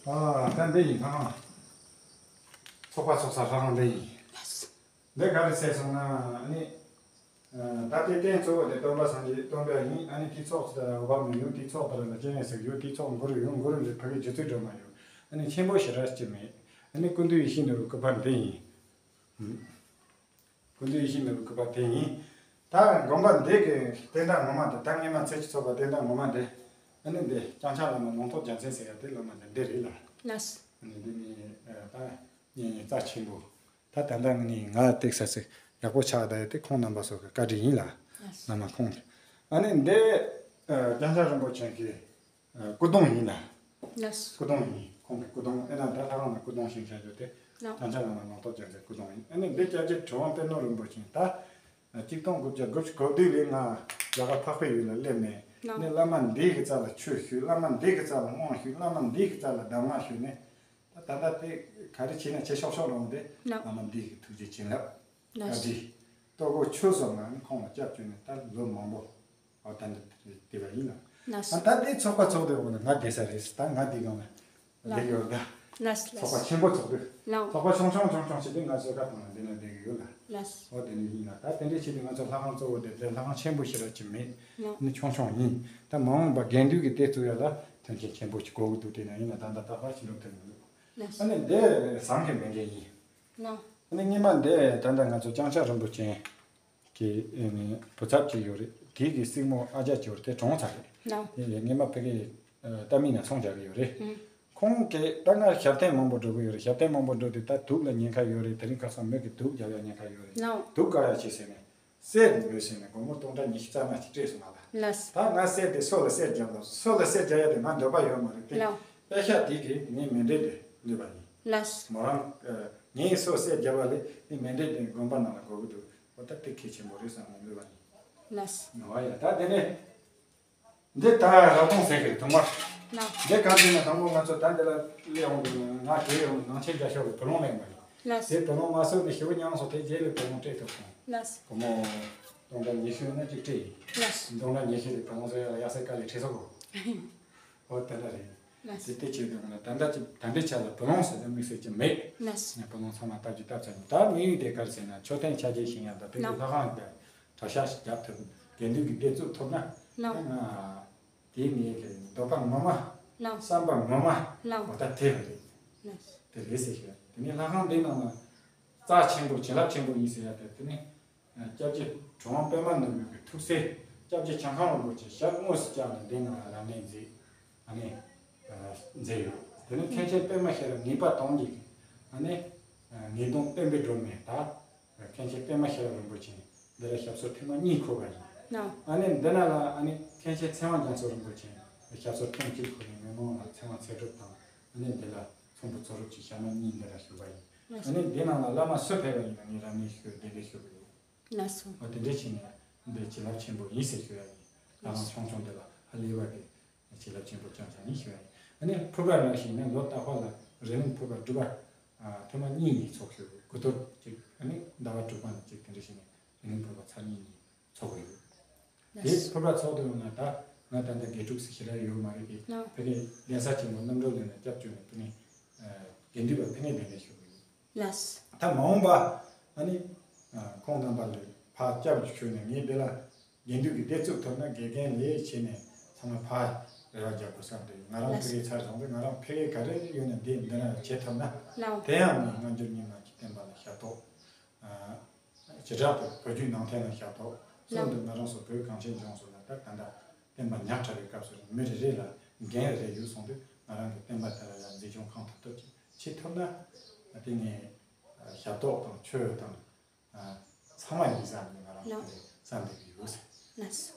ཨ་ད་འདི་ཡིན། ལྷ་ཁང་། ཚོགས་པ་ཚོགས་ས་ལྷ་ཁང་འདི་ཡིན། ལགས། འདི་ག་རེ་ཟེར་སོང་ན་ཨ་ནི། ད་ལྟའི་རྟེན་གཙོ་བོ་དེ་སྟོན་པ་སངས་རྒྱས་སྟོན་པ་ཡིན། ཨ་ནི་དེའི་ཚོགས་སུ་ད་འོད་དཔག་མེད་ཡོད། དེའི་ཚོགས་དེ་ལ་སྤྱན་རས་གཟིགས་ཡོད། དེའི་ཚོགས་གུ་རུ་ཡོད། གུ་རུ་འདི་ཕ་གི་རྗེ་བཙུན་སྒྲོལ་མ་ཡོད། ཨ་ནི་ཆེན་པོ་ཞེ་དྲག་ཅིག་མེད། ཨ་ནི་ཀུན་འདུས་ཡེ་ཤེས་ནོར་བུའི་སྐུ་པར་འདི་ཡིན། ཀུན་འདུས་ཡེ་ཤེས་ནོར་བུའི་སྐུ་པར་དེ་ཡིན། ད་དགོན་པ་འདི་གི་བསྟན་བདག་ངོ་མ་འདི། ད་སྔོན་མ་ཚེ་ཆུ་ཚོགས་པ་བསྟན་བདག་ངོ་མ་འདི། ཨ་ནི་འདི་བརྐྱངས་ཕྱག་བླ་མ་ལུང་རྟོགས་རྒྱལ་མཚན་ཟེར་ཡ་དེ་བླ་མ་འདི་འདི་རེད་ལ། ལགས། ཨ་ནི་འདི་ནི་ཨ་ད་ངེད་གཉིས་རྩ་ཆེན་པོ། ད་ད་ལྟ་ངེད་གཉིས་ང་བཏེགས་ས་ཚིགས་ཡག་པོ་ཆགས་བསྡད་ཡ་དེ་ཁོང་རྣམ་པ་ཚོ་གི་བཀའ་དྲིན་ཡིན་ལ། ལགས། བླ་མ་ཁོང་། ཨ་ནི་འདི་ཨ་བརྐྱངས་ཕྱག་རིན་པོ་ཆེ་གི་ཨ་སྐུ་གདུང་ཡིན་ལ། ལགས། སྐུ་གདུང་ཡིན། ཁོང་གི་སྐུ་གདུང་ཨེ་ན་ད་ལྷ་ཁང་ལ་སྐུ་གདུང་བཞེངས་བྱ་རྒྱུ་དེ། ལགས། བརྐྱངས་ཕྱག་བླ་མ་ལུང་རྟོགས་རྒྱལ་མཚན་སྐུ་གདུང་ཡིན། ཨ་ནི་འདི་སྐྱབས་རྗེ་གྲུབ་དབང་པད་ནོར་རིན་པོ་ཆེ་ད་གཅིག་སྟོང་དགུ་བརྒྱ་དགུ་བཅུ་གོ་བདུན་ལོའི་ང་རྒྱ་གར་འཕགས་པའི་ཡུལ་ལ་སླེབས་ནས། ལགས། ནི་བླ་མ་འདི་གི་རྩ་ལ་ཆོས་ཞུས། བླ་མ་འདི་གི་རྩ་ལ་དབང་ཞུས། བླ་མ་འདི་གི་རྩ་ལ་གདམས་ངག་ཞུས་ནས། ད་ད་ལྟ་དེ་ག་རེ་བྱས་ན་ཆེ་ཤོག་ཤོག་རང་དེ། ལགས། བླ་མ་འདི་གི་ཐུགས་རྗེ་བྱིན་རླབས། ལགས། བཀའ་དྲིན། ལྟོ་གོས་ཆོས་སོགས་ལ་ནི་ཁོང་ལ་སྐྱབས་བཅོལ་ནས་ད་ལོ་མང་པོ། འོ་ད་འདི་དེ་བ་ཡིན་ལ། ལགས། ཨ་ད་དེ་ཚོགས་པ་ཚོགས་དེ་འོ་ན་ང་བསྡད་ས་རེད། ད་ང་འདི་སྒང་ལ་ལགས། བསྡད་ཡོད་ད། ལགས། ཚོགས་པ་ཆེན་པོ་ཚོགས་དུས། ལགས། ཚོགས་པ་ཆུང་ཆུང་ཆུང་ཆུང་བྱས་ཏེ་ང་ཚོའི་ཁ་ཐང་ལ་འདི་ན་བསྡད་ཀྱི་ཡོད་ལ། ལགས། འོ་དེ་ནི་ཡིན་ལ། ད་དེ་འདྲའི་ཆེད་དུ་ང་ཚོ་ལྷ་ཁང་གཙོ་བོ་དེ་དེ་ལྷ་ཁང་ཆེན་པོ་ཞེ་དྲག་ཅིག་མེད། ལགས། ནི་ཆུང་ཆུང་ཡིན། ད་མ་འོངས་པ་དགེ་འདུན་གྱི་སྡེ་བཙུགས་ཡ་ལ་མཐུན་རྐྱེན་ཆེན་པོ་ཞིག་དགོས་ཀྱི་འདུག་དེ་ན་ཡིན་ལ་ད་ལྟ་རྟག་པར་ཞིག་འགྲོ་ཐུབ་མི་འདུག། ལགས། ཨ་ནི་འདི་ཟངས་ཀྱི་མེ་འགན་ཡིན། ལགས། ཨ་ནི་སྔོན་མ་འདི་ད་ལྟ་ང་ཚོ་བརྐྱངས་ཕྱག་རིན་པོ་ཆེ་གི་ཨ་ནི་བུ་ཚབ་ཅིག་ཡོད་རེད། དེ་གི་སྲིང་མོ་ཨ་ཅག་ཅིག་ཡོད་རེད། དེ་གྲོངས་ཚར་རེད། ལགས། དེ་ཡི་སྔོན་མ་ཕ་གི་ཨ་ལྟ་མིན་ན་ཚོང་རྒྱག་གི་ཡོད་རེད། ཨུ། ཁོང་གིས་ད་ང་ཞབས་བརྟན་མང་པོ་འགྲོ་གི་ཡོད་རེད། ཞབས་བརྟན་མང་པོ་འགྲོ་དུས་ད་དུག་ལ་ཉེན་ཁ་ཡོད་རེད། དེ་རིང་ཁ་སང་མོས་ཀྱི་དུག་རྒྱག་ཡ་ཉེན་ཁ་ཡོད་རེད། ལགས། དུག་བཀག་ཡ་བྱེད་ཟེར་ནས་གསེར་ཉོས་ཟེར་ནས་སྒོར་མོ་སྟོང་ཕྲག་ཉི་ཤུ་རྩ་ལྔ་ཅིག་སྤྲད་སོང་ང་ལ། ལགས། ད་ང་གསེར་དེ་སོ་ལ་གསེར་རྒྱབ་ལ། སོ་ལ་གསེར་རྒྱག་ཡ་དེ་ང་འདོད་པ་ཡོད་མ་རེད་དེ། ལགས། པད་ཤག་དེ་གིས་ངའི་མེ་འབྲས་དེ་བླུས་པ་ཡིན། ལགས། མོ་རང་ངའི་སོ་གསེར་རྒྱབ་པ་ལས་ངའི་མེ་འབྲས་དེ་དགོན་པ་ནང་ལ་དགོས་ཀྱི་འདུག། འོ་ད་དེ་གལ་ཆེན་པོ་རེད་བསམ་ནས་བླུས་པ་ཡིན། ལགས། འོ་ཡ། ད་དེ་ནས། འདི་ད་རབ་དུང་ཟེར་གི་དུང་བ། ལགས། འདི་གང་ཟེར་ན་དང་པོ་ང་ཚོ་ད་འདི་ལ་སླེབས་འོང་དུས་ང་དེ་ཡོང་ནང་ཆེན་རྒྱ་ཤོག་གི་བུ་ལོན་ལེན་པ་ཡིན། ལགས། དེ་བུ་ལོན་མ་སོར་ནས་ཞེ་པོ་ཉམས་སོང་། དེ་རྗེས་ལ་བུ་ལོན་སྤྲད་ཐུབ་སོང་། ལགས། སྒོར་མོ་སྟོང་ཕྲག་ཉི་ཤུ་ཡོད་ན་གཅིག་སྤྲད་ཡིན། ལགས། སྟོང་ཕྲག་ཉི་ཤུ་དེ་བུ་ལོན་ཟེར་ཡ་ལ་ཡ་སེ་དཀའ་ལས་འཕྲད་སོང་གོ། ཨོ་དེ་འདྲ་རེད། ལགས། དེ་དེ་བྱས་དུས་ང་ད་ལྟ་ཅི་ད་ལྟའི་ཆ་ལ་བུ་ལོན་ཟེར་ན་དམིགས་བསལ་ཅི་མེད། ལགས། ངས་བུ་ལོན་ཚང་མ་བཏབ་ཀྱི་བཏབ་ཚར་ཡིན། ད་དམིགས་ཡུལ་དེ་ག་རེ་ཟེར་ན་མཆོད་རྟེན་ཆ་རྒྱུས་ཤིག་ཡང་ད་བོད་ཀྱི། ལགས། ལྷ་ཁང་གི་གྲྭ་ཤག་ཞིག་རྒྱབ་ཐུབ། དགེ་འདུན་གྱི་སྡེ་བཙུགས་ཐུབ་ན། ལགས། ད་ང་དེའི་ངའི་གི་འདོད་པ་ངོ་མ། ལགས། བསམ་པ་ངོ་མ། ལགས། འོ་ད་དེ་རེད། ལགས། དེ་རེད་ཟེར་ཞུ། དེ་ནས་ལྷ་ཁང་འདི་ནང་ལ་རྩ་ཆེན་པོ་བྱིན་རླབས་ཆེན་པོ་ཡིན་ཟེར་ཡ་དེ་དེ་ནི། སྐྱབས་རྗེ་གྲུབ་དབང་པདྨ་ནོར་བུ་གི་ཐུགས་སྲས་སྐྱབས་རྗེ་བྱང་ཁམས་རིན་པོ་ཆེ་ཞབས་དངོས་སུ་བཅགས་ནས་འདི་ནང་ལ་ལམ་གནས་མཛད། ཨ་ནི་མཛད་ཡོད། དེ་ནས་མཁན་ཆེན་པདྨ་ཤེས་རབ་ངེས་པ་དོན་གྱི་ཨ་ནི་ངེས་དོན་བསྟན་པའི་སྒྲོན་མེ། ད་མཁན་ཆེན་པདྨ་ཤེས་རབ་རིན་པོ་ཆེ་འདི་ལ་ཞབས་སོར་ཐེངས་མ་གཉིས་འཁོད་པ་ཡིན། ལགས། ཨ་ནི་འདི་ན་ལ་ཨ་ནི་མཁན་ཆེན་ཚེ་དབང་རྒྱ་མཚོ་རིན་པོ་ཆེ་ཞབས་སོར་ཐེངས་གཅིག་འཁོད་ནས་མི་མང་ལ་ཚེ་དབང་ཚེ་སྒྲུབ་དང་། ཨ་ནི་འདི་ལ་ཚོམ་བུ་ཚོ་རུབ་ཀྱི་ཞལ་མ་གཉིས་འདི་ལ་ཞུགས་པ་ཡིན། ལགས། ཨ་ནི་འདི་ནང་ལ་བླ་མ་སུ་ཕེབས་པ་ཡིན་ན་ངས་རབ་གནས་ཞུ་གདན་འདྲེན་ཞུ་གི་ཡོད། ལགས་སོ། འོ་དེ་འདྲ་བྱས་ནས་འདི་བྱིན་རླབས་ཆེན་པོ་ཡིན་ཟེར་ཞུ་ཡ་ཡིན། ལྷ་ཁང་ཆུང་ཆུང་འདི་ལ་ཧ་ལས་པ་གི་བྱིན་རླབས་ཆེན་པོ་བསྐྱངས་བྱ་ཡིན་ཞུ་ཡ་ཡིན། ཨ་ནི་ཕུར་པ་ནང་བཞིན་ནི་ལོ་རྟག་པར་ལ་རི་ལིང་ཕུར་པ་སྒྲུབ་པ་ཨ་ཐེངས་མ་གཉིས་གཉིས་ཚོགས་ཞུ། དགུ་ཐོར་གཅིག་ཨ་ནི་ཟླ་བ་དྲུག་པ་ནས་གཅིག་དེ་འདྲ་བྱས་ནས་རི་ལིང་ཕུར་པ་ཚར་གཉིས་གཉིས་ཚོགས་ཡོད། དེ་ལགས། ཕུར་པ་ཚོགས་དུས་ཡོང་ན་ད་ང་ད་ལྟ་དགེ་ཕྲུག་ཟེར་ཞེ་དྲག་ཡོད་མ་རེད་དེ། ལགས། ཕ་གི་གདན་ས་ཆེན་མོ་རྣམ་གྲོལ་གླིང་ལ་སྐྱབས་བཅོལ་ནས་དེ་ནས་དགེ་འདུན་པ་ཕ་གིར་གདན་འདྲེན་ཞུ་གི་ཡོད། ལགས། ད་མ་འོངས་པ་ཨ་ནི་ཁོང་རྣམ་པ་ལ་ཕར་སྐྱབས་ཞུས་ནས་ངས་འདི་ལ་དགེ་འདུན་གྱི་སྡེ་བཙུགས་ཐུབ་ན་དགེ་རྒན་ལས་བྱས་ནས་ཚང་མ་ཕར་རེ་བ་རྒྱག་དགོས་བསམ་སྟེ། ང་རང་ལགས། ཕ་གིར་ཚར་སོང་སྟེ་ང་རང་ཕ་གིར་ག་རེ་ཡོད་ན་འདི་འདི་ན་བྱེད་ཐུབ་ན། ལགས། དེ་ཡང་ངས་སྔ་འགྱུར་རྙིང་མ་གི་བསྟན་པ་ལ་ཞབས་ཏོག་བྱེ་བྲག་ཏུ་བོད་བརྒྱུད་ནང་བསྟན་ལ་ཞབས་ཏོག། གསུམ་དུ་ང་རང་ཚོ་བོད་གངས་ཅན་ལྗོངས་སུ་ལ་ད་ད་ལྟ་བསྟན་པ་ཉག་ཕྲ་བའི་སྐབས་སུ་མི་རེ་རེ་ལ་འགན་རེ་རེ་ཡོད་སོང་དུས་ང་རང་གི་བསྟན་པ་དེ་ལ་ཡང་མཛེས་ལྗོངས་གང་ཐུབ་ཐུབ་ཅིག་བྱེད་ཐུབ་ན། དེ་ནས་ཞབས་ཏོག་དང་ཆོས་དང་ཚང་མ་ཡིན་བསམ་ནས་ང་རང་ལགས། དེ་བསམ་བསྡད་ཀྱི་ཡོད་ཟེར། ལགས་སོ།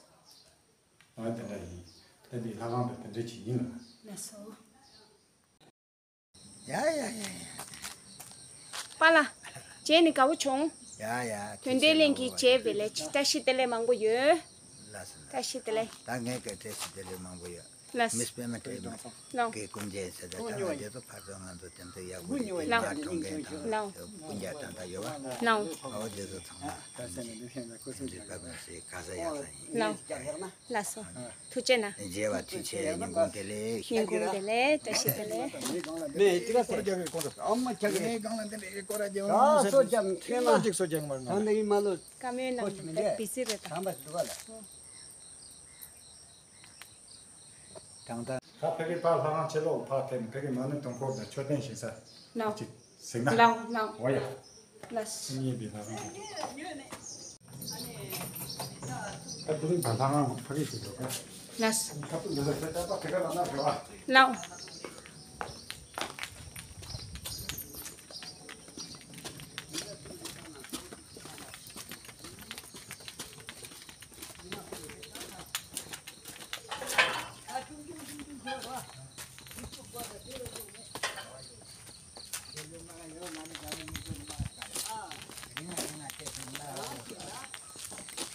ཨ་དེ་འདྲ་ཡིན། ད་འདི་ལྷ་ཁང་དང་དེ་འདྲ་ཅིག་ཡིན་ལ། ལགས་སོ། ཡ་ཡ་ཡ་ཡ། པཱ་ལགས། རྗེས་ནི་དགའ་བོ་བྱུང་། ཡ་ཡ། དོན་ལྡན་གླིང་གི་རྗེས་བེད་ལས་བཀྲ་ཤིས་བདེ་ལེགས་མང་པོ་ཡོད། ལགས་སོ། བཀྲ་ཤིས་བདེ་ལེགས། ད་ངས་ཀྱི་བཀྲ་ཤིས་བདེ་ལེགས་མང་པོ་ཡོད། ལགས། མིས་པད་མ་སྤྲད་མ། ལགས། གི་ཀུན་མཇལ་ཟེར་ད་ད་ང་དེ་ཚོ་ཕར་ཚོ་ང་ཚོ་དེ་ཚོ་ཡག་པོ་རེད། ལགས། མ་གྲོང་ཁྱེར་དང་། ལགས། ཀུན་མཇལ་དང་ད་ཡོད་བ། ལགས། ཨོ་དེ་ཚོ་ཚང་མ་དེ་འདྲའི་བབ་ན་སྲིད་ག་ས་ཡག་ས་ཡིན། ལགས། ལགས་སོ། ཐུགས་རྗེ་གནང་། མཇལ་བ་ཐུགས་རྗེ་ཆེ། ཉིན་གུང་བདེ་ལེགས། ཉིན་གུང་བདེ་ལེགས། བཀྲ་ཤིས་བདེ་ལེགས། ནས་ཅི་ལ་སོར་རྒྱག་གི་ཁོང་ཚོ་ཨ་མ་ཆག་གི་ངའི་སྒང་ལ་འདི་འདྲའི་སྐོར་ར་རྒྱག་ད་སོར་རྒྱག་མཁན་མ་ཅིག་སོར་རྒྱག་མ་རེད། ད་འདི་ཡིན་མ་ལོ། བཀའ་མོལ་གནང་ད་འདི་བི་སི་རེད་ད། དམ་པ་ཞིག་འདུག་ག་ལ། དྲང་ད། ད་ཕ་གི་ཕར་ལྷ་ཁང་ཕྱི་ལོགས་ཕར་ཐད་ནས་ཕ་གི་མ་ཎི་དུང་འཁོར་དང་མཆོད་རྟེན་བཞེངས་ས་ལགས། ཅིག་གཟིགས་ན། ལགས་ལགས། འོ་ཡ། ལགས། སུ་གཉིས་པའི་ལྷ་ཁང་དེ། ཨ་ནི། ཁ་ཐུག་ལ་ཕ་གི་ཞིག་འགྲོ་ག་ལགས། ཁ་ཐུག་འདི་ལ་ཁ་ཐུག་ཁ་ལ་ན་ཞོ་ཨ། ལགས།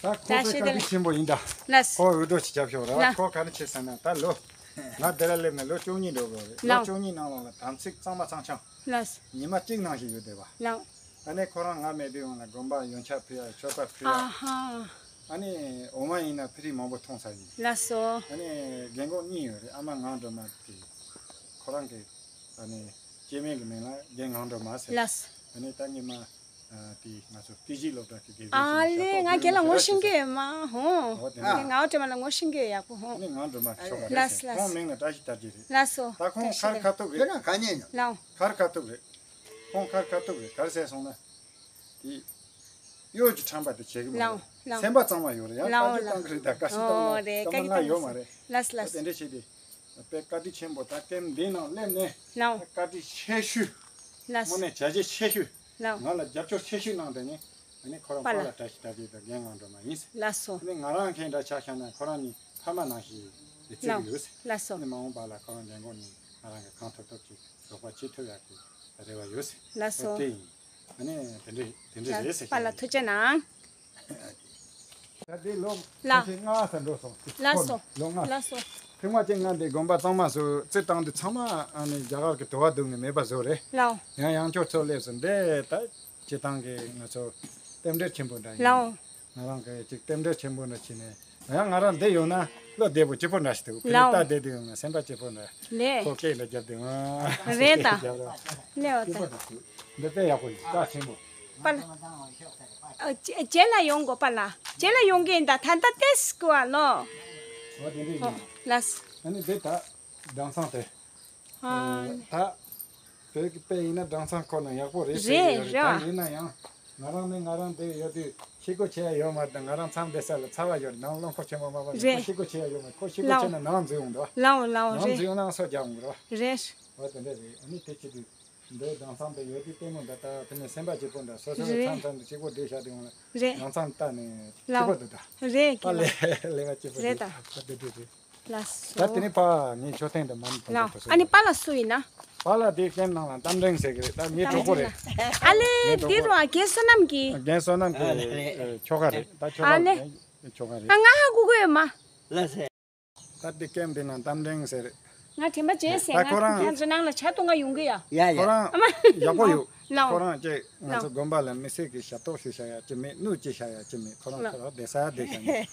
ད་ཁོ་བཀའ་དྲིན་ཆེན་པོ་ཡིན་ད། ལགས། ཁོ་འུད་སྒྲོག་ཅིག་རྒྱབ་ཤོག་ར། ལགས། ཁོ་ག་རེ་བྱེད་ཟེར་ན་ད་ལོ། ང་འདི་ལ་སླེབས་ནས་ལོ་བཅུ་གཉིས་འགྲོ་གི་རེད། ལོ་ལགས། བཅུ་གཉིས་ནང་ལོགས་ལ་དམ་ཚིག་གཙང་མ་ཚང་ཆང་། ལགས། ཉི་མ་གཅིག་ནང་བཞིན་ཡོད་བསྡད་པ། ལགས། ཨ་ནི་ཁོ་རང་ང་མེད་དུས་ཡོང་ལ་དགོན་པ་ཡོན་ཆབ་ཕུལ་ཡ། མཆོད་པ་ཕུལ་ཡ། ཨ་ཧ། ཨ་ནི་འོ་མ་ཡིན་ན་ཕ་རི་མང་པོ་འཐུང་ས་ཡིན། ལགས་སོ། ཨ་ནི་རྒན་གོག་གཉིས་ཡོད་རེད། ཨ་མ་ངག་སྒྲོལ་མ་དེ། ཁོ་རང་གི་ཨ་ནི་སྐྱེ་དམན་གྱི་མིང་ལ་རྒན་ངག་སྒྲོལ་མ་ཟེར། ལགས། ཨ་ནི་ད་ཉི་མ་ཨ་དེ་ང་ཚོ་ཀི་ཇི་སློབ་གྲྭ་གི་དགེ་རྒན་ཨ་ཅིག་ལས་ང་ཞབས་ཏོག་རྒན་ལགས་ངོ་ཤེས་ཀྱི་ཡོད་མ་ཧོ། འོ་དེ་ཨ་འདྲ། ངག་སྒྲོལ་མ་ལ་ངོ་ཤེས་ཀྱི་ཡོད་ཡག་པོ་ཧོ། ཨ་ནི་ངག་སྒྲོལ་མ་ཁྱོ་ག་རེད་ལགས། ཟེར། ལགས། ཁོང་མིང་ལ་བཀྲ་ཤིས་དར་རྒྱས་རེད། ལགས་སོ། ད་ཁོང་བཀྲ་ཤིས་ཁར་ལགས། ཁ་ཐུག་རེད། ལགས། ཁར་ཁ་ཐུག་རེད། ཁོང་ཁར་ཁ་ཐུག་རེད། ག་རེ་ཟེར་སོང་ན། དེ་གཡོ་སྒྱུ་ཁྲམ་པ་དེ་བྱེད་གི་མ་རེད། ལའོ་ལའོ། སེམས་པ་གཙང་མ་ཡོད་རེད། ཡང་ལའོ་བཀའ་བཀྱོན་ལའོ། བཏང་གི་རེད། ད་བཀའ་ཤི་བཏང་ཨོ་ན་རེད། བཀའ་བཀའ་བཀྱོན་ན་ཡོད་མ་རེད། ལགས་ལགས། དེ་འདྲ་བྱས་ཏེ་དཔེ་བཀའ་དྲིན་ཆེན་པོ། ད་ཀེམ་འདི་ནང་སླེབས་ནས་ལའོ། བཀའ་དྲིན་ཆེ་ཤོས། ལགས། དངོས་གནས་བྱས་རྗེས་ཆེ་ཤོས། ལའོ། ང་ལ་རྒྱབ་སྐྱོར་ཆེ་ཤོས་གནང་དེ་ནི་ཨ་ནི་ཁོ་རང་པཱ་ལགས། པཱ་ལགས་བཀྲ་ཤིས་དར་རྒྱས་དང་རྒན་ངག་སྒྲོལ་མ་ཡིན། ལགས་སོ། ཨ་ནི་ང་རང་མཁན་འདྲ་ཆ་བཞག་ན་ཁོ་རང་གཉིས་ཕ་མ་ནང་བཞིན་བརྩི་གི་ཡོད། ལགས་སོ། ཨ་ནི་མ་འོངས་པ་ལ་ཁོ་རང་རྒན་གོག་གཉིས་ང་རང་གི་གང་ཐུབ་ཐུབ་ཀྱིས་རོགས་པ་བྱེད་ཐུབ་ཡག་གི་རེ་བ་ཡོད། ལགས་སོ། དེ་ཡིན། ཨ་ནི་དེ་འདྲ་དེ་འདྲ་རེད་ཟེར། པཱ་ལགས་ཐུགས་རྗེ་གནང་། ད་དེ་ལོ་ལགས། ཁ་ཤས་ལྔ་ཙམ་འགྲོ་སོང་། ལགས་སོ། ལོ་ལྔ། ལགས་སོ། ཐེངས་མ་གཅིག་ང་འདི་དགོན་པ་གཙང་མ་སུ་རྩི་བཏང་དུས་ཚང་མ་ཨ་ནི་རྒྱ་གར་གྱི་དུ་བ་བརྡུངས་ནས་མེད་པ་བཟོས་རེད། ལའོ། ཡང་ཡང་ཁྱོད་ཚོ་སླེབས་སོང་། འདི་ད་སྤྱི་བཏང་གི་ང་ཚོ་རྟེན་འབྲེལ་ཆེན་པོ་འདྲ་ཡིན། ལའོ། ང་རང་གི་ཅིག་རྟེན་འབྲེལ་ཆེན་པོ་འདྲ་བྱས་ནས། ཡང་ང་རང་འདི་ཡོང་ན་བློ་བདེ་པོ་སྐྱིད་པོ་འདྲ་ཞིག་འདུག་ཕ་ནི་ལའོ། ལྟ་བསྡད་དུས་ཡོང་ན་སེམས་པ་སྐྱིད་པོ་འདྲ། ལས། ཁོ་སྐད་འདྲ་རྒྱབ་དུས་ང་། རེད་ད། རྒྱབ་ར། ལེའོ་ད། སྐྱིད་པོ་འདྲ་འདུག་འདི་དཔེ་ཡག་པོ་ཡིན། རྩ་ཆེན་པོ། པཱ་ལགས། ཨ་རྗེས་ལ་ཡོང་དགོས་པཱ་ལགས། རྗེས་ལ་ཡོང་གི་ཡིན་ད། ད་ལྟ་ཏེས་ཀུ་ཨ་ལོ། འོ་དེ་འདྲ་ཡིན། ལགས། ཨ་ནི་འདི་ད་སྦྲང་ཚང་དེ། ཨ། ད་བོད་ཀྱི་དཔེ་ཡིན་ན་སྦྲང་ཚང་ཁོ་ན་ཡག་པོ་རེད་ཟེར་གྱི་ཡོད་རེད། རེད་ར། ད་ཡིན་ན་ཡང་ང་རང་ནི་ང་རང་འདི་ཡོད་དུས་ཤི་སྒོ་ཕྱེ་ཡ་ཡོད་མ་རེད། ད་ང་རང་མཚམས་བསྡད་ས་ལ་ཚ་བ་ཡོད་རེད། ནང་རླངས་འཁོར་ཆེན་པོ་མ་པ་ནས་ཁོ་རེད། ཤི་སྒོ་ཕྱེ་ཡ་ཡོད་མ་རེད། ཁོ་ཤི་སྒོ་ལའོ། ཕྱེ་ན་ནང་འཛུལ་ཡོང་འདུག་ལའོ་ལའོ་ནང་རེད། འཛུལ་ཡོང་ན་སོ་རྒྱག་འོང་འདུག་རེད། འོ་དེ་འདྲ་རེད། ཨ་ནི་དེ་བྱེད་དུས་འདི་སྦྲང་ཚང་འདི་ཡོད་དུས་ལྟད་མོ་འདི་ལྟ་དེ་ནས་སེམས་པ་སྐྱིད་པོ་འདྲ། སོ་སོ་རེད། མཚམས་མཚམས་འདི་ཤི་སྒོ་བསྡད་བཞག་དུས་ཡོང་ལ་རེད། སྦྲང་ཚང་ལྟ་ནས་སྐྱིད་ལའོ། པོ་འདུག་ད་རེད་ཨ་ཀི་ལེ་ལོ། ལེ་བ་སྐྱིད་པོ་རེད་འདུག་ད། ཨ་དེ་འདྲ་རེད། ལགས་སོ། ད་དེ་ནས་ཕ་ངའི་མཆོད་རྟེན་དུ་མ་ནི་ཐོག་ལགས། ཐོག་ཨ་ནི་པཱ་ལགས་སུ་ཡིན་ན། པཱ་ལགས་དེ་ཀེམ་ནང་ལ་རྟ་མགྲིན་ཟེར་གི་རེད། ད་ངའི་གྲོགས་པོ་རེད། ཨ་ལེ་ངའི་གྲོགས་པོ། འདི་རུ་ཨ་རྒན་བསོད་ནམས་ཀྱི། རྒན་བསོད་ནམས་ཀྱི་ཨ་ལེ། ཨེ་ཁྱོ་ག་རེད། ད་ཁྱོ་ག་ཨ་ལེ། ངའི་ཁྱོ་ག་རེད། ཨ་ང་ཧ་གོ་གི་ཡོད་མ། ལགས་སེ། ད་དེ་ཀེམ་དེ་ནང་རྟ་མགྲིན་ཟེར། ང་དྲན་པ་བརྗེད་ཟེར། ད་ཁོ་རང་ང་ཚོ་ནང་ལ་ཇ་འཐུང་ག་ཡོང་གི་ཡ། ཡ་ཡ། ཁོ་རང་ཡག་པོ་ཡོད། ལའོ། ཁོ་རང་ཅིག་ང་ཚོ་ལའོ། དགོན་པ་ལ་མི་སེར་གྱི་ཞབས་ཏོག་ཞུ་བྱ་ཡ་ཅི་མེད། སྣུམ་ཅི་བྱ་ཡ་ཅི་མེད། ཁོ་རང་ལའོ། ཁོ་རང་བསྡད་ས་བསྡད་ཤག་ནས། ཡ་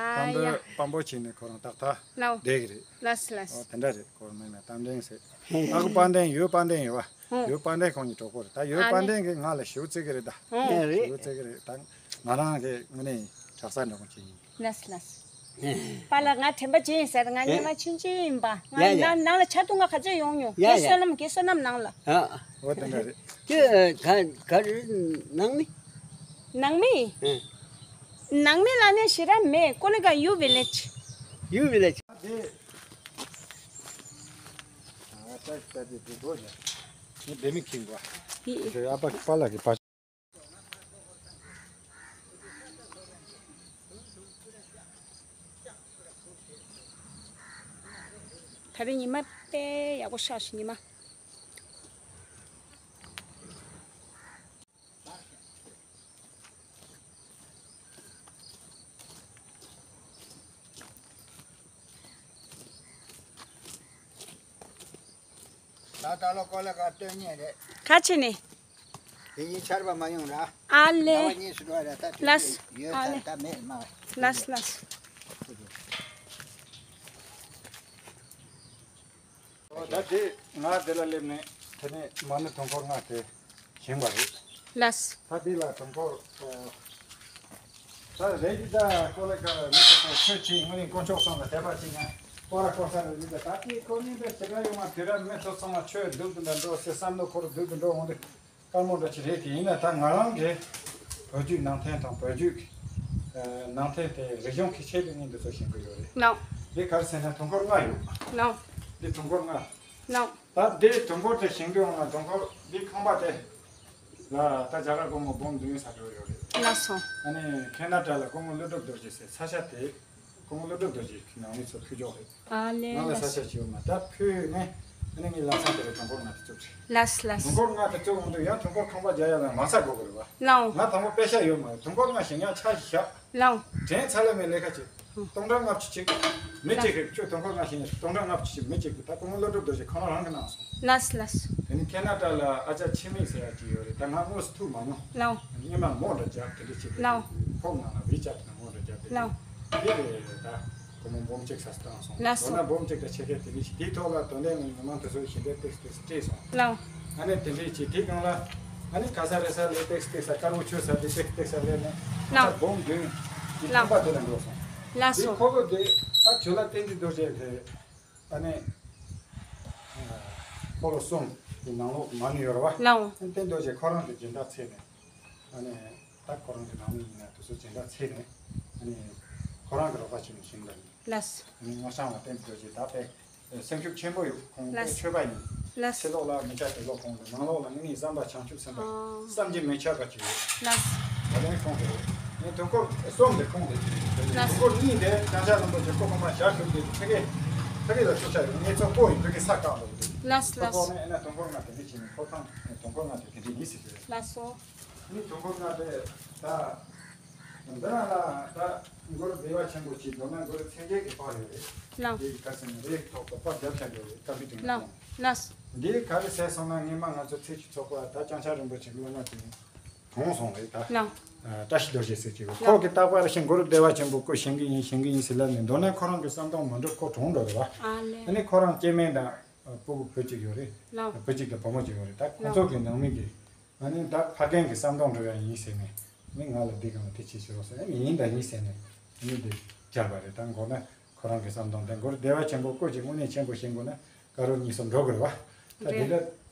དཔང་ཡ། པོ་དཔང་པོ་བྱས་ནས་ཁོ་རང་ཏག་ཏག་ལའོ། བསྡད་ཀྱི་རེད། ལགས་ལགས། ཨོ་དེ་འདྲ་རེད། ཁོ་རང་མིང་ལ་རྟ་མགྲིན་ཟེར། ཨ་ཁུ་དཔལ་ལྡན། ཡོད་དཔལ་ལྡན་ཡོད་བ། ཨོ། ཡོད་དཔལ་ལྡན་ཁོང་གཉིས་གྲོགས་པོ་རེད། ད་ཡོད་ཨ་དཔལ་ལྡན་གྱིས་ང་ལ་ཞུ་བརྩི་གི་རེད་ད། ཨོ། ཞུ་བརྩི་གི་རེད་ད། ང་རང་གི་དངོས་གནས་གྲྭ་ས་འདྲ་པོ་ཅིག་ཡིན། ལགས་ལགས། པཱ་ལགས་ང་དྲན་པ་བརྗེད་ཡིན་ཟེར། ང་ཨེ། སྔོན་མ་ཆུང་ཆུང་ཡིན་པ། ང་ཡ་ཡ། ནང་ནང་ལ་ཇ་འཐུང་ག་ག་ཚོད་ཡོང་མྱོང་། ཡ་རྒན་ཡ། བསོད་ནམས། རྒན་བསོད་ནམས་ནང་ལ། ཨ། འོ་དེ་འདྲ་རེད། ཁྱོད་ག་ག་རེ་ནང་མི། ནང་མི། ཨེ། ནང་མི་ལ་ནི་ཞེ་དྲག་མེད། ཀོ་ལི་ག་ཡུ་ཝི་ལེཇ། ཡུ་ཝི་ལེཇ། དེ། ཨ་ད་ད་དེ་དེ་དོ་ཡ། ངས་བདེ་མི་ཁྱིམ་གོ། ཡི། དེ་ཨ་ཕ་གི་པཱ་ལགས་ཀྱི་པཱ། ད་རེས་ཉི་མ་དཔེ་ཡག་པོ་ཤར་སོང་། ཉི་མ། ད་ད་ལོ་ཀོ་ལི་ག་སྟོན་ཉེ་རེད། ག་ཅི་ནས། དེ་ཡིན་ཆར་པ་མ་ཡོང་ར། ཨ་ལེ། ཟླ་བ་གཉིས་སུ་འགྲོ་ར། ད་དུས་ལགས། ཚོད་ཡོད། ཨ་ལེ། ད་ད་མེད་མ། ལགས་ལགས། ཨོ་ད་དེ་ང་དེ་ལ་སླེབས་ནས་དེ་ནས་མ་ཎི་དུང་འཁོར་ལྔ་དེ་བཞེངས་པ་རེད། ལགས། ད་དེ་ལ་དུང་འཁོར་ཨ། ད་རེད་ཀྱི་ད་ཀོ་ལི་ག་མི་ཚོ་ཚོ་ཆོས་ཅིག་དངོས་གནས་དཀོན་མཆོག་གསུམ་ལ་དད་པ་བྱེད་ན་སྐོར་ར་སྐོར་ས་རེད་ཀྱི་ད། ད་དེ་ཁོ་གཉིས་པའི་ཞེ་དྲག་ཡོང་བ་དེ་ར། མི་ཚོ་ཚང་མ་ཆོས་སྡུག་ཏུ་འདྲ་འགྲོ་ཟེར། བསམ་བློ་འཁོར་སྡུག་ཏུ་འགྲོ་འོང་དུས་དཀའ་མོ་འདྲ་ཅིག་རེད་དེ། ཡིན་ན་ད་ང་རང་གི་བོད་བརྒྱུད་ནང་བསྟན་དང་བོད་བརྒྱུད་ཀྱི་ ནང་ཐེངས་དེ་རིག་གཞུང་གི་ཆེད་དུ་ངས་འདི་ཚོ་ཞིང་གི་ཡོད་རེད། ལགས། འདི་ག་རེ་ཟེར་ན་དུས་འཁོར་ལྔ་ཡོད། ལགས། འདི་དུས་འཁོར་ལྔ། ལགས། ད་འདི་དུས་འཁོར་དེ་ཞིང་གི་འོང་ན་དུས་འཁོར་འདི་ཁང་པ་དེ་ལ་ད་རྒྱ་གར་སྒོར་མོ་འབུམ་བདུན་ས་འགྲོ་ཡོད་རེད། ལགས་སོ། ཨ་ནི་ཁེ་ན་ཌ་ལ་སྒོར་མོ་ཀླུ་སྒྲུབ་རྡོ་རྗེ་ཟེར་ས་ཆ་དེ་སྒོར་མོ་ཀླུ་སྒྲུབ་རྡོ་རྗེ་གི་ནང་མི་ཚོ་ཕུལ་འཇོག་རེད། ཨ་ལེ། ང་ལ་ལགས། ས་ཆ་ཅིག་ཡོད་མ་ད་ཕུལ་ནས་ཨ་ནི་ངའི་ལམ་སང་དེ་རུ་དུས་འཁོར་ལྔ་དེ་བཙུགས་རེད། ལགས་ལགས། དུས་འཁོར་ལྔ་དེ་བཙུགས་འོང་དུས་ཡང་དུས་འཁོར་ཁང་པ་རྒྱག་ཡ་ལ་མ་ས་དགོས་གི་རེད་བ། ལགས། ང་དང་པོ་པེ་ཤ་ཡོད་མ་རེད། དུས་འཁོར་ལྔ་ཞིག་ཡང་ཆ་ཞིག་བཞག་ལགས། དྲན་ཚ་ལ་མེད་ལས་ཀ་བྱེད། སྟོང་ཕྲག་ལྔ་བཅུ་གཅིག་མི་གཅིག་གིས་ཁྱོད་དུས་འཁོར་ལྔ་ཞིག་ཡིན་སྟོང་ཕྲག་ལྔ་བཅུ་གཅིག་མི་གཅིག་གིས་ད་སྐུ་ངོ་ཀླུ་སྒྲུབ་རྡོ་རྗེ་ཁོ་རང་རང་གིས་གནང་སོང་། ལགས་ལགས། དེ་ནི་ཁེ་ན་ཌ་ལ་ཨ་ཅག་ཆི་མིག་ཟེར་ཡ་ཅིག་ཡོད་རེད། ད་ང་དངོས་སུ་ཐུག་མ་མྱོང་། ལགས། སྔོན་མ་མོ་འདྲ་རྒྱབ་དེ་འདྲ་བྱེད་དེ། ལགས། ཕོག་ནང་ལ་ཝི་ཅེཊ་ནང་མོ་འདྲ་རྒྱབ་དེ། ལགས། དེ་རེད་ད། སྒོར་མོ་འབུམ་གཅིག་ས་བཏང་སོང་། ལགས་སོ། མདོར་ན་འབུམ་གཅིག་དང་ཕྱེད་ཀ་དེ་འདྲ་ཞིག་དེའི་ཐོག་ལ་དོན་ལྡན་ངས་མི་མང་དེ་ཚོ་ཞིང་འབྲེལ་ཏེག་ཏེག་སྤྲད་སོང་། ལགས། ཨ་ནི་དེ་འདྲས་ཀྱིས་དེའི་སྒང་ལ་ཨ་ནི་ག་ས་རེ་ས་ལས་ཏེག་ཏེག་ས་དཀར་པོ་ཆུ་ས་དེ་ཏེག་ཏེག་ས་ལས་ནས་ལགས། འབུམ་བདུན་གྱི་ལགས། ཁང་པ་དེ་ལ་འགྲོ་སོང་། ལགས་སོ། དེ་ཁོ་ལོ་དེ་ད་ཇོ་ལ་བསྟན་འཛིན་རྡོ་རྗེ་དེ་ཨ་ནི་ཁོ་ལོ་གསུམ་གྱི་ནང་ལོགས་མ་ནི་ཡོད་རེད་བ། ལགས། བསྟན་རྡོ་རྗེ་ཁོ་རང་གི་སྦྱིན་བདག་ཚེ་ནས་ཨ་ནི་ད་ཁོ་རང་གི་ནང་མི་ཡིན་ན་དེ་ཚོ་སྦྱིན་བདག་ཚེ་ནས་ཨ་ནི་ཁོ་རང་གི་རོགས་པ་བྱས་ནས་ཞིང་ལ་ནི། ལགས། ཨ་ནི་སྔོ་ལྗང་ལ་བསྟན་འཛིན་རྡོ་རྗེ་ད་དཔེ། སེམས་ཤུགས་ཆེན་པོ་ཡོད། ཁོང་དཔེ་ལགས། ཆོས་པ་ཡིན། ལགས། ཕྱི་ལོགས་ལ་མི་སྐྱ་དེ་ལོ་ཁོང་གི་ནང་ལོགས་ལ་དངོས་གནས་བསམ་པ་བྱང་ཆུབ་སེམས་དཔའ། ཨང་། བསམ་གྱིས་མི་ཁྱབ་པ་ཅིག་ཡོད། ལགས། ད་ལན་ཁོང་གི་ངས་དུས་འཁོར་གསུམ་དེ་ཁོང་གི་ལགས། དུས་འཁོར་གཉིས་དེ་བྱང་ཤར་ལུང་པ་གྱི་སྐུ་གོང་མ་ཞལ་བཞུགས་དེ་ཕ་གི་ཕ་གི་ལ་ཚུགས་ཆ་ཡོད། ངས་ཚོ་སྤོ་ཡིན་ཕ་གི་ས་བཀག་འདུག་དེ། ལགས་ལགས། ཁོ་ནས་ཨེ་ན་དུས་འཁོར་ལྔ་དེ་འདྲ་བྱས་ནས་ཁོ་ཐང་དུས་འཁོར་ལྔ་དེ་དེ་འདྲ་ཡིན་ཟེར་གྱི་རེད། ལགས་སོ། ནི་དུས་འཁོར་ལྔ་དེ་ད། འདི་རང་ལ་ད་མགོར་བདེ་བ་ཆེན་པོ་ཅིག་མདོར་ན་མགོར་མཚན་བརྒྱད་ཀྱི་ཕག་ཡོད་རེད། ལགས། དེ་ཡི་ཁ་སང་ནས་རེས་ཐོག་ཏུ་ཕག་བརྒྱབ་བཞག་ཡོད་རེད། བཀའ་འདྲི་དྲིན་ལ་ལགས། ཐོངས། ལགས། འདི་ག་རེ་ཟེར་སོང་ན་སྔོན་མ་ང་ཚོ་ཚེ་ཆུ་ཚོགས་པ་ད་ལྕང་ཤར་རིན་པོ་ཆེ་གི་སློབ་མ་དེ་གྲོངས་སོང་རེད་ད། ལགས། ཨ་བཀྲ་ཤིས་རྡོ་རྗེ་ཟེར་གྱི་ཡོད། ལགས། ཁོ་གི་རྟག་པར་ཞིག་མགོར་བདེ་བ་ཆེན་པོ་སྐུ་བཞེངས་གི་ཡིན་བཞེངས་གི་ཡིན་ཟེར་ལབ་ནས་མདོར་ན་ཁོ་རང་གི་བསམ་སྟངས་མ་འགྲུབ་ཁོ་གྲོངས་འགྲོ་རེད་བ། ཨ་ལེ། ཨ་ནི་ཁོ་རང་སྐྱེ་དམན་དང་སྤུ་གུ་བུ་གཅིག་ཡོད་རེད། ལགས། བུ་གཅིག་དང་བུ་མོ་གཅིག་ཡོད་རེད། ད་ཁོ་ཚོ་གི་ནང་མི་གི་ཨ་ནི་ད་ཕ་རྒན་གྱི་བསམ་སྟངས་འགྲོ་ཡ་ཡིན་ཟེར་ནས་ནི་ང་ལ་འདི་གང་ལ་དེ་བྱེད་ཤོག་ཟེར་ཨ་ནི་ཡིན་ད་ཡིན་ཟེར་ནས་ནི་འདི་བཅར་བ་རེད། ད་མགོ་ན་ཁོ་རང་གི་བསམ་སྟངས་དེ་མགོར་བདེ་བ་ཆེན་པོ་སྐུ་གཅིག་དངོས་གནས་ཆེན་པོ་བཞེངས་དགོས་ན་དཀར་རོ་གཉིས་གསུམ་འགྲོ་དགོས་རེད་བ། ད་འདི་རེད། ལ་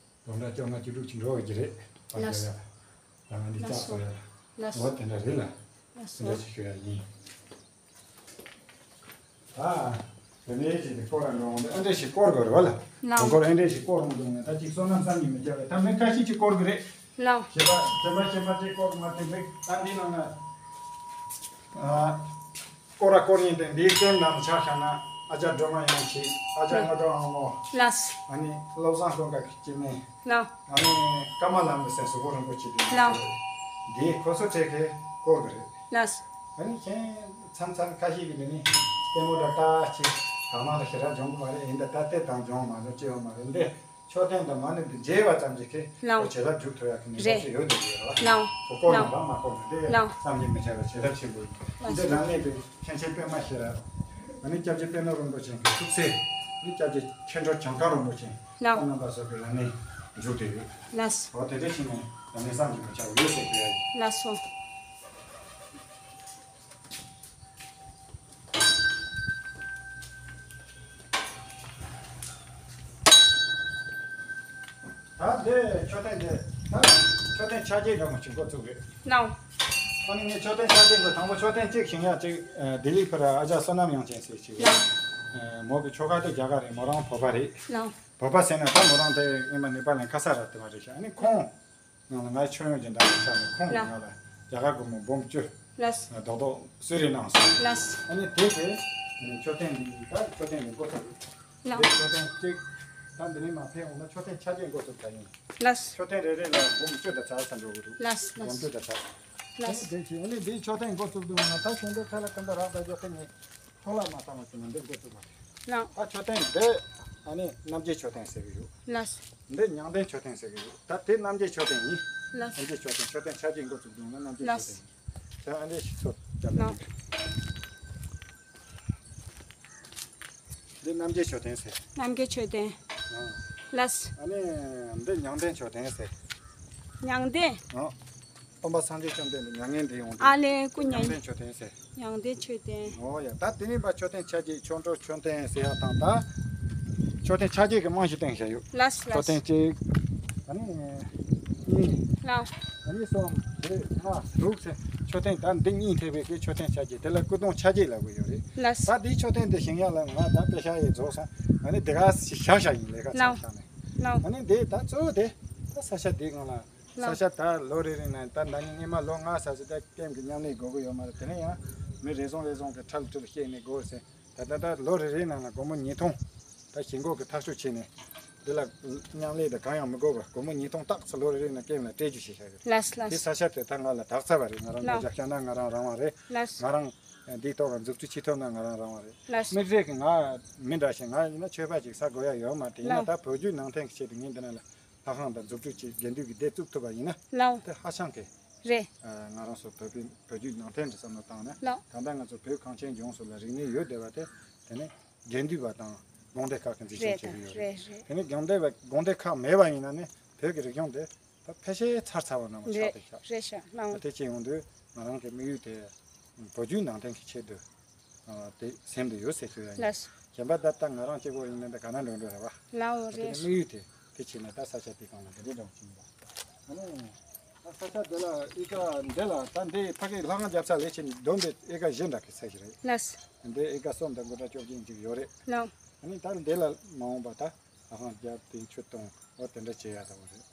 དོན་དག་བཅོ་ལྔ་བཅུ་དྲུག་ཅིག་འགྲོ་བ་གི་རེད། ཕ་ལགས་རྒྱ་ཡ་ད་ང་འདི་ལགས་ལྕགས་སོ། སོ་ཡ་ལགས་འོ་སོ། དེ་འདྲ་རེད་ལ། ལགས་དེ་སོ། འདྲ་ཞིག་ཞུ་ཡ་ཡིན། ཨ། དེ་ནས་ཅིག་དེ་སྐོར་ར་འགྲོ་འོང་དེ་ཨ་འདྲས་ཞིག་སྐོར་དགོས་རེད་བ་ལ། ལགས། དུས་འཁོར་ཨ་འདྲས་ཞིག་སྐོར་འོང་འདུག་ན་ད་ཅིག་བསོད་ནམས་བསམ་གྱིས་མི་ཁྱབ་པས་ད་མི་ཁ་ཤས་ཅིག་སྐོར་གི་རེད། ལགས། བྱེད་པ་བྱེད་པ་བྱེད་པ་ཅིག་སྐོར་མ་ཐེབས་རེད། ད་འདི་ནང་ན། ཨ། སྐོར་ར་སྐོར་ཡིན་ཏེ་འདིའི་སྟེང་ནང་ཆ་བཞག་ན་ཨ་ཅག་སྒྲོལ་མ་ཡང་ཆེ། ཨ་ཅག་ལགས། སྔོན་འགྲོ་ཨ་མོ། ལགས། ཨ་ནི་བློ་བཟང་ཀུན་དགའ་གི་སྐྱེ་དམན། ལགས། ཨ་ནི་ཀརྨ་ལམ་གྱི་སྲས་སུ་གོ་རིན་པོ་ཆེ་དེ། ལགས། འདིའི་ཁོ་ཚོ་གྲས་ཀྱི་སྐོར་གི་རེད། ལགས། ཨ་ནི་ཁྱེད་མཚམས་མཚམས་ཁ་ཤས་ཀྱིས་འདི་ནི་ལྟད་མོ་འདྲ་ལྟ་ཅིག་དང་མ་ལ་ཞེ་དྲག་སྦྱོང་གི་མ་རེད། ཡིན་ད་ལྟ་ལྟད་དང་སྦྱོང་མ་རེད་ཅི་ཡོད་མ་རེད་འདི་མཆོད་རྟེན་དང་མ་ཎི་འདི་མཇལ་བ་ཙམ་གྱིས་ཁྱེད་ལགས། ཁོ་བྱེད་ཐབས་འཇུག་ཐུབ་ཡག་གི་ནུས་པ་རེད། ཅིག་ཡོད་འདུག་ཡོད་རེད་བ། ལགས། ཁོ་སྐོར་ལགས། ནང་ལ་མ་སྐོར་ནས་འདི་ལགས། བསམ་གྱིས་མི་ཁྱབ་པའི་བྱེད་ཐབས་ཆེན་པོ་ཡིན། ལགས། འདི་རང་གནས་པའི་མཁན་ཆེན་པད་མ་ཤེས་རབ། ཨ་ནི་སྐྱབས་རྗེ་པད་ནོར་རིན་པོ་ཆེ་གི་ཐུགས་སྲས། ཨ་ནི་སྐྱབས་རྗེ་མཁན་སྤྲུལ་བྱང་ཐང་རིན་པོ་ཆེ། ལགས། ཁོང་རྣམ་པ་སོགས་ཀྱི་རང་གནས་འཇུག་བསྡད་ཡོད། ལགས། འོ་དེ་འདྲ་ཕྱིན་ནས་རང་གནས་བསམ་གྱིས་མི་ཁྱབ་ཡོད་ཟེར་གྱི་ཡོད། ལགས་སོ། ད་འདི་མཆོད་རྟེན་འདི་ད་མཆོད་རྟེན་ཆ་བརྒྱད་འདྲ་མོ་ཞིག་འགོ་བཙུགས་རེད། ལགས། ཨ་ནི་ངས་མཆོད་རྟེན་ཆ་བརྒྱད་འགོ་དང་པོ་མཆོད་རྟེན་གཅིག་བཞེངས་ཡ་གཅིག་ལྡི་ལི་ཕར་ཨ་ཅག་བསོད་ནམས་དབྱངས་ཅན་ཟེར་ཞིག་རེད། ལགས། མོ་གི་ཁྱོ་ག་དེ་རྒྱ་གར་རེད། མོ་རང་བོད་པ་རེད། ལགས། བོད་པ་ཟེར་ན་ད་མོ་རང་དེ་སྔོན་མ་ནེ་པ་ལ་ཁ་ས་ར་དེ་བ་རེད་ཤག་ཨ་ནི་ཁོང་ནང་ལ་ང་མཆོད་ཡོན་སྦྱིན་བདག་ཆགས་ནས་ཁོང་གིས་ལགས། ང་ལ་རྒྱ་གར་སྒོར་མོ་འབུམ་བཅུ་ལགས། རྡོག་རྡོག་གསོལ་རས་གནང་སོང་། ལགས། ཨ་ནི་དེ་དེ་མཆོད་རྟེན་འདི་ད་མཆོད་རྟེན་འདི་འགོ་ཚུགས། ལགས། དེ་མཆོད་རྟེན་གཅིག་ད་འདི་ནས་མར་ཕེབས་འོང་ན་མཆོད་རྟེན་ཆ་བརྒྱད་འགོ་ཚུགས་ད་ཡིན། ལགས། མཆོད་རྟེན་རེ་རེ་ལ་འབུམ་བཅུ་དང་ཕྱེད་ཙམ་འགྲོ་གི་འདུག་ལགས། འབུམ་བཅུ་དང་ཕྱེད། ལགས། ཨ་ནི་དེ་བཞིན་ཨ་ནི་འདིའི་མཆོད་རྟེན་འགོ་བཙུགས་འདུག་ན་ད་གཞུང་འབྲེལ་ཁ་ལ་ཀུན་ད་རག་ད་རྒྱོ་ཏེ་ནི་ཐོག་ལ་མ་བཏང་བ་ཞིག་ན་འདི་འགོ་བཙུགས་པ། ལགས། ད་མཆོད་རྟེན་འདི་ཨ་ནི་རྣམ་རྒྱལ་མཆོད་རྟེན་ཟེར་གི་ཡོད། ལགས། འདི་མྱང་འདས་མཆོད་རྟེན་ཟེར་གི་ཡོད། ད་དེ་རྣམ་རྒྱལ་མཆོད་རྟེན་ཡིན། ལགས། རྣམ་རྒྱལ་མཆོད་རྟེན་མཆོད་རྟེན་ཆ་བརྒྱད་འགོ་བཙུགས་འདུག་ན་རྣམ་རྒྱལ་མཆོད་རྟེན་ཡིན། ལགས། ད་ཨ་འདི་ཞིག་ཚོ་རྒྱབ་ལ་ལགས། འདི་རྣམ་རྒྱལ་མཆོད་རྟེན་ཟེར། རྣམ་རྒྱལ་མཆོད་རྟེན། ཨ། ལགས། ཨ་ནི་འདི་མྱང་འདས་མཆོད་རྟེན་ཟེར། མྱང་འདས། ཨ། སྟོན་པ་སངས་རྒྱས་བཅོམ་ལྡན་འདས་མྱ་ངན་འདས་ཡོང་དུས། ཨ་ལེ་སྐུ་མྱ་མྱང་འདས་མཆོད་རྟེན་ཟེར། མྱང་འདས་མཆོད་རྟེན། ཨོ་ཡ་ད་དེ་ནས་པ་མཆོད་རྟེན་ཆ་བརྒྱད་ཆོ་འཕྲུལ་མཆོད་རྟེན་ཟེར་ཡ་དང་ད། མཆོད་རྟེན་ཆ་བརྒྱད་ཀྱི་རྨང་གཞི་བཏིང་བཞག་ཡོད། ལགས་ལགས། མཆོད་རྟེན་གཅིག་ཨ་ནི། གཉིས། ལགས། ཨ་ནི་གསུམ་བཞི་ལྔ་དྲུག་ཟེར། མཆོད་རྟེན་ད་འདི་གཉིས་ཐེབས་པའི་གི་མཆོད་རྟེན་ཆ་རྒྱུས་དེ་ལ་སྐུ་གདུང་ཆ་རྒྱུས་ལབ་གི་ཡོད་རེད། ལགས། ད་འདིའི་མཆོད་རྟེན་འདི་བཞེངས་ཡག་ལ་ང་ད་པེ་ཤ་ཡི་རྫོགས་སོང་། ཨ་ནི་འདི་ག་བཞག་བཞག་ཡིན་ལས་ཀ་ལགས། ཚང་བཞག་ནས། ལགས། ཨ་ནི་འདི་ད་གཙོ་བོ་དེ་ད་ས་ཆ་འདི་སྒང་ལ། ལགས། ས་ཆ་ད་ལོ་རེ་རེ་ནས་ད་ཟླ་ཉིན་སྔོན་མ་ལོ་ལྔ་ས་ཆ་ད་ཀེམ་གི་མཉམ་ལས་དགོས་གི་ཡོད་མ་རེད། དེ་ནས་ཡང་མི་རེ་ཟུང་རེ་ཟུང་གི་ཁྲལ་ཁྲལ་བཤད་ནས་དགོས་ཟེར། ད་ད་ད་ལོ་རེ་རེའི་ནང་ལ་སྒོར་མོ་ཉིས་སྟོང་ད་ཞེན་ཁོག་གི་ཐག་གཅོད་བྱས་ནས། འདི་ལ་མཉམ་ལས་དང་གང་ཡང་མི་དགོས་པར་སྒོར་མོ་ཉིས་སྟོང་ཏག་ཙམ་ལོ་རེ་རེ་ནང་ཀེམ་ལ་སྤྲད་རྒྱུ་བྱས་བཞག་ཡོད། ལགས་ལགས། དེ་ས་ཆ་དེ་ད་ང་ལ་བདག་རྩ་བ་རེད། ང་རང་ལགས། སྒོ་རྒྱབ་བཞག་ན་ང་རང་རང་དབང་རེད། ལགས། ང་རང་འདིའི་ཐོག་ལ་མཛུབ་སྟོན་བྱེད་ཐུབ་ན་ང་རང་རང་དབང་རེད། ལགས། དམིགས་བསལ་གྱི་ང་མི་འདྲ་ཞིག་ང་ཡིན་ན་ཆོས་པ་ཅིག་ས་དགོས་ཡ་ཡོད་མ་རེད། ཡིན་ན་ལགས། ད་བོད་བརྒྱུད་ནང་བསྟན་གྱི་ཆེད་དུ་ངས་འདི་ན་ལ་ལྷ་ཁང་དང་མཛུབ་སྟོན་བྱེད་དགེ་འདུན་གྱི་སྡེ་བཙུགས་ཐུབ་པ་ཡིན་ན། ལགས། དེ་ཧ་ཅང་གི་རེད། ཨ། ང་རང་ཚོ་བོད་པའི་བོད་བརྒྱུད་ནང་བསྟན་གྱི་བསམ་བློ་བཏང་ན། ལགས། ད་ལྟ་ང་ཚོ་བོད་གངས་ཅན་ལྗོངས་སུ་ལ་རིག་གནས་ཡོད་བསྡད་པ་དེ། དེ་ནི་དགེ་འདུན་པ་དང་དགོན་སྡེ་ཁག་གི་འཛིན་སྐྱོང་རེད་བྱེད་ཀྱི་ཡོད་རེད། རེད་རེད། དེ་ནི་དགོན་སྡེ་བ་དགོན་སྡེ་ཁག་མེད་པ་ཡིན་ན་ནི་བོད་ཀྱི་རིག་གཞུང་དེ་ད་ཕལ་ཆེར་ཚར་ཚར་བ་ནང་བཞིན་ཆགས། རེད་བསྡད་ཤག་རེད་ཤག་ལགས། དེ་བྱས་ཡོང་དུས་ང་རང་གི་དམིགས་ཡུལ་དེ་བོད་བརྒྱུད་ནང་བསྟན་གྱི་ཆེད་དུ། ཨ། དེ་སེམས་དུ་ཡོད་ཟེར་ཞུ་ཡ་ཡིན། ལགས། གཞན་པ་ད་ལྟ་ང་རང་གཅིག་པོ་ཡིན་ན་ད་ག་ན་འགྲོ་འགྲོ་རེད་བ། ལགས་འོ། ཨ། དེ་རེད། ནི་དམིགས་ཡུལ་དེ་དེ་བྱས་ན་ད་ས་ཆ་དེ་གང་ལ་དེ་འདྲའི་འདྲ་བོ་ཅིག་ཡིན་པ། ཨ་ནི་ད་ས་ཆ་དེ་ལ་ཨེ་ཀ་འདི་ལ་ད་འདི་ཕ་གི་ལྷ་ཁང་རྒྱབ་ས་ལས་ཕྱིན་བསྡོམས་པས་ཨེ་ཀ་བཞི་འདྲ་གི་ས་ཞིག་རེད། ལགས། འདི་ཨེ་ཀ་གསུམ་དང་དགུ་ཕྲག་བཅོ་བརྒྱད་ཅིག་ཡོད་རེད། ལགས། ཨ་ནི་ད་འདི་ལ་མ་འོངས་པ་ད་ལྷ་ཁང་རྒྱབ་སྟེང་ཆུ་གཏོང་འོ་དེ་འདྲ་བྱེད་ཡ་ད་བོ་རེད།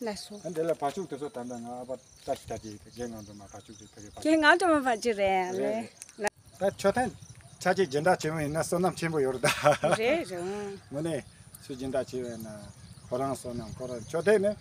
ལགས་སོ། ཨ། འདི་ལ་བ་ཕྱུགས་དེ་ཚོ་ད་ལྟ་ང་ཨ་ཕ་བཀྲ་ཤིས་རྟགས་བརྒྱད་དེ་རྒན་ང་འགྲོ་མ་བ་ཕྱུགས་དེ་ཕ་གི་བ་ཕྱུགས། རྒན་ང་འགྲོ་མ་བ་ཅི་རེད། རེད་རེད། ལགས། ད་མཆོད་རྟེན་ཆ་ཅིག་སྦྱིན་བདག་བྱེད་མི་ཡིན་ན་བསོད་ནམས་ཆེན་པོ་ཡོད་རེད་ད། རེད་རེད། དངོས་གནས་ཚུལ་སྦྱིན་བདག་བྱེད་པ་ཡིན་ན་ཁོ་རང་བསོད་ནམས་ཁོ་རང་མཆོད་རྟེན་ནི་